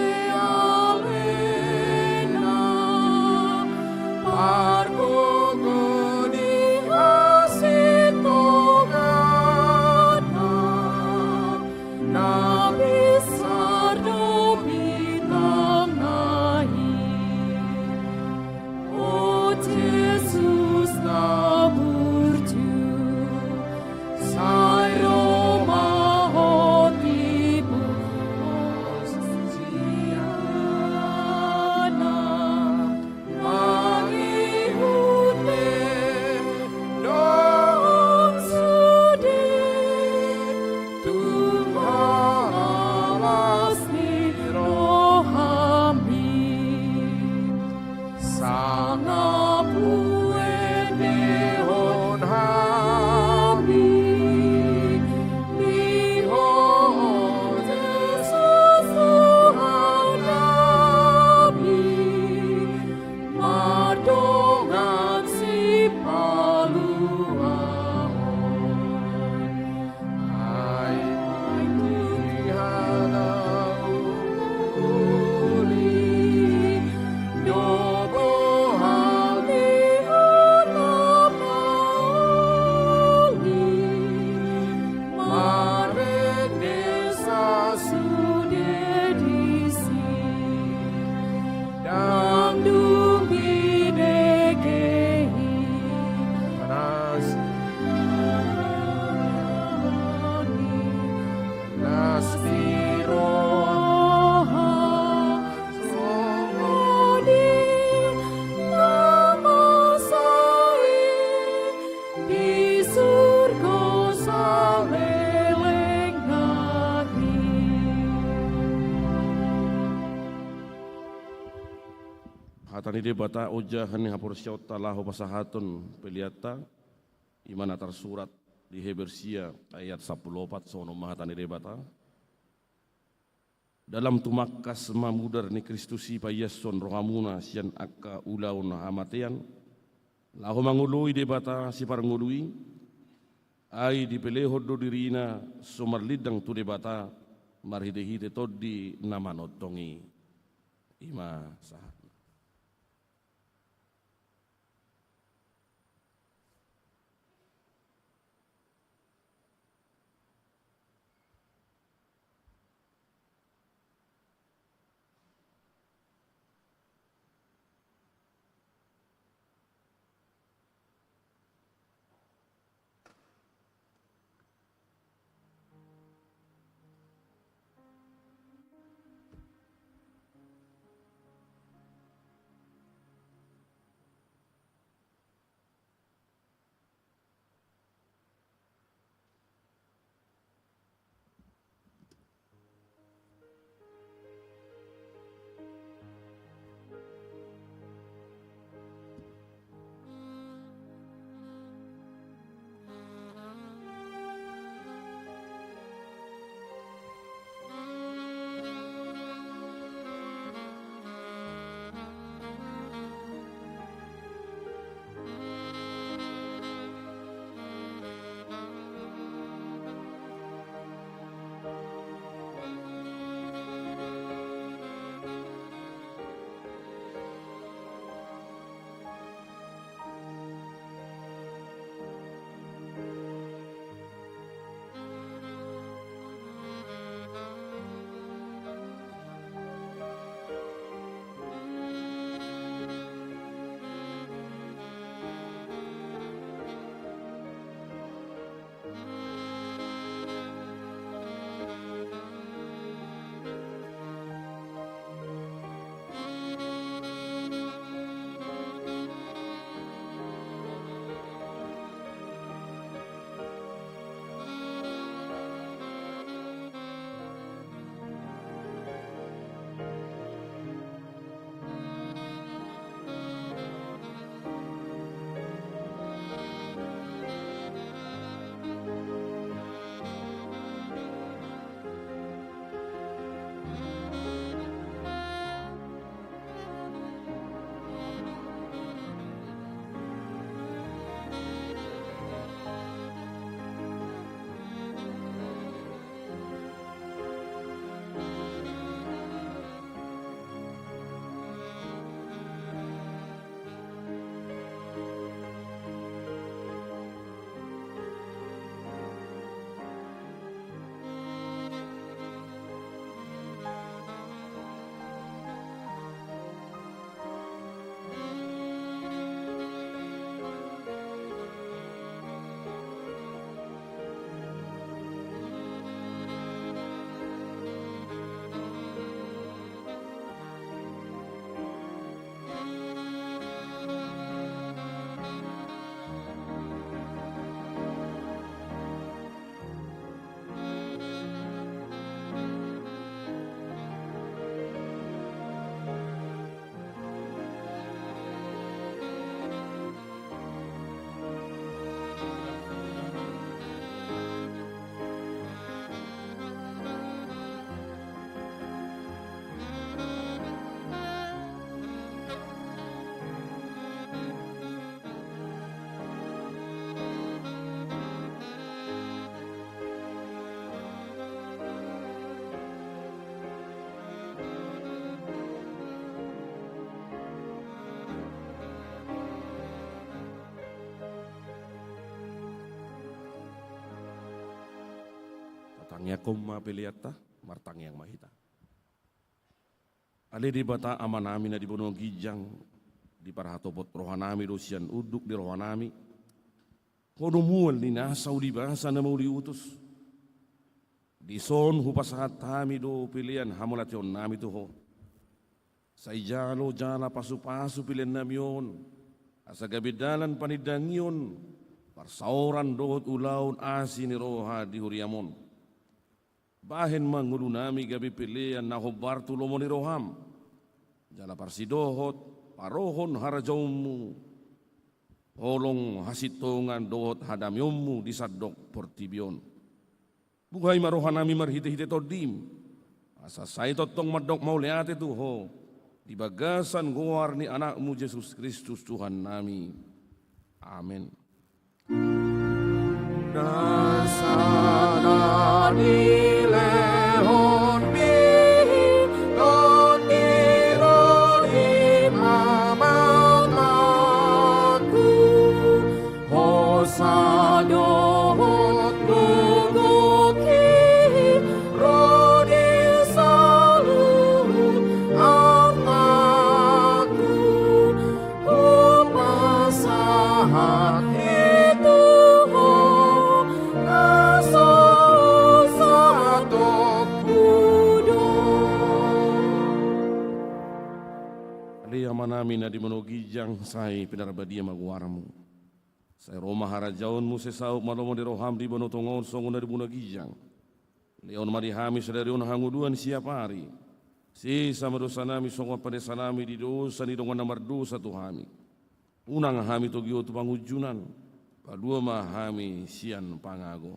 pargogo ni hasintonganna, na binsar do bintangna i. O Jesus na burju, sai ro ma ho tibu siana, mangihuthon sude tung las ni rohami. Sangap huendehon hami di Ho Jesus Tuhannami, mardongan sipaluahon. Ai mangihut hata uli, do bohal ni hata na uli, marende sasude disi. Ndang dung dibege i, ras las ni roha, songon i na masa i di surgo saleleng nari. Hata ni Debata, ojahan ni haporseaonta laho pasahathon peleanta, i ma na tarsurat di Heber sia ayat sampulu opat, songon on ma hata ni Debata. Dalam tumangkas ma mudar ni Kristus i paiashon rohamuna sian angka ulaon hamatean, laho mangoloi Debata Siparngolu i, ai dipelehon do dirina so marlindang tu Debata marhitehite Tondi na manongtong i. I ma sahat. Tangiangkon ma peleanta, martangiang ma hita. Ale Debata Amanami na di banua ginjang, diparhatopot rohanami do sian unduk ni rohanami Ho do mual ni nasa ulibasa na mauliutus. Dison hupasahat hami do pelean hamauliatehonnami tu Ho. Sai jalo jala pasupasu peleannami on, asa gabe dalan panindangion, parsaoran dohot ulaon asi ni roha di huriam on. Bahen ma ngolunami gabe pelean na hombar tu lomo ni roham, jala parsidohot parohon harajaonmu, holong hasintongan dohot hadameonmu di sandok portibi on. Buhai ma rohanami marhitehite Tondim, asa sai tongtong mandok mauliate tu Ho, di bagasan goar ni Anakmu Jesus Kristus Tuhannami. Amen. Na sada nilehonmi Tondi ro di pamatangku, hosa dohot gogongki ro di saluhut artangku. Hupasahat i tu Ho, na so satongku do. Ale Amanami na di banua ginjang, sai pinarbadia ma goarmu. Sai ro ma harajaonmu, sai saut ma lomo ni roham di banua tonga on songon na di banua ginjang. Lehon ma di hami sadari on hangoluan siapari. Sesa ma dosanami songon panesanami di dosa ni dongan na mardosa tu hami. Unang hami togihon tu pangunjunan, palua ma hami sian pangago.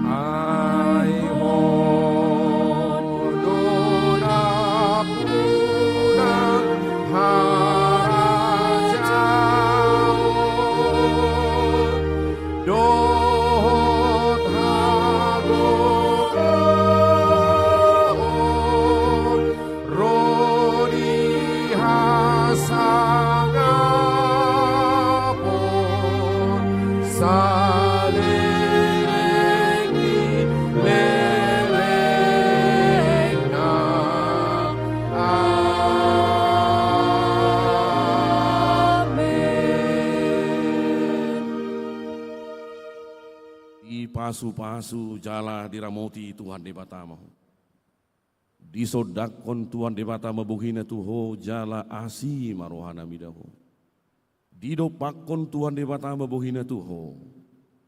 Ai Ho do nampuna harajaon dohot hagogoon, ro di hasangapon saleleng ni lelengna. Amen. Dipasupasu jala diramoti Tuhan Debata ma ho. Disondangkon Tuhan Debata ma bohina tu ho jala asi ma rohana mida ho. Didompakkon Tuhan Debata ma bohina tu ho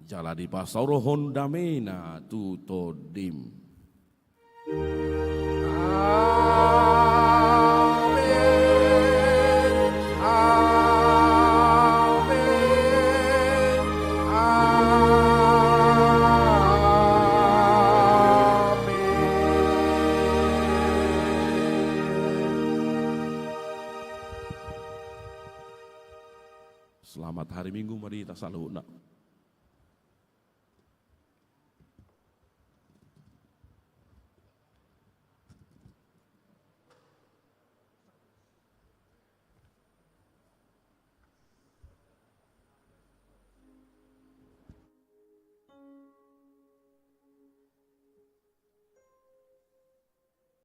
jala dipasaorhon damena tu tondim. Amen. Amen. Amen. Selamat hari Minggu ma di hita saluhutna.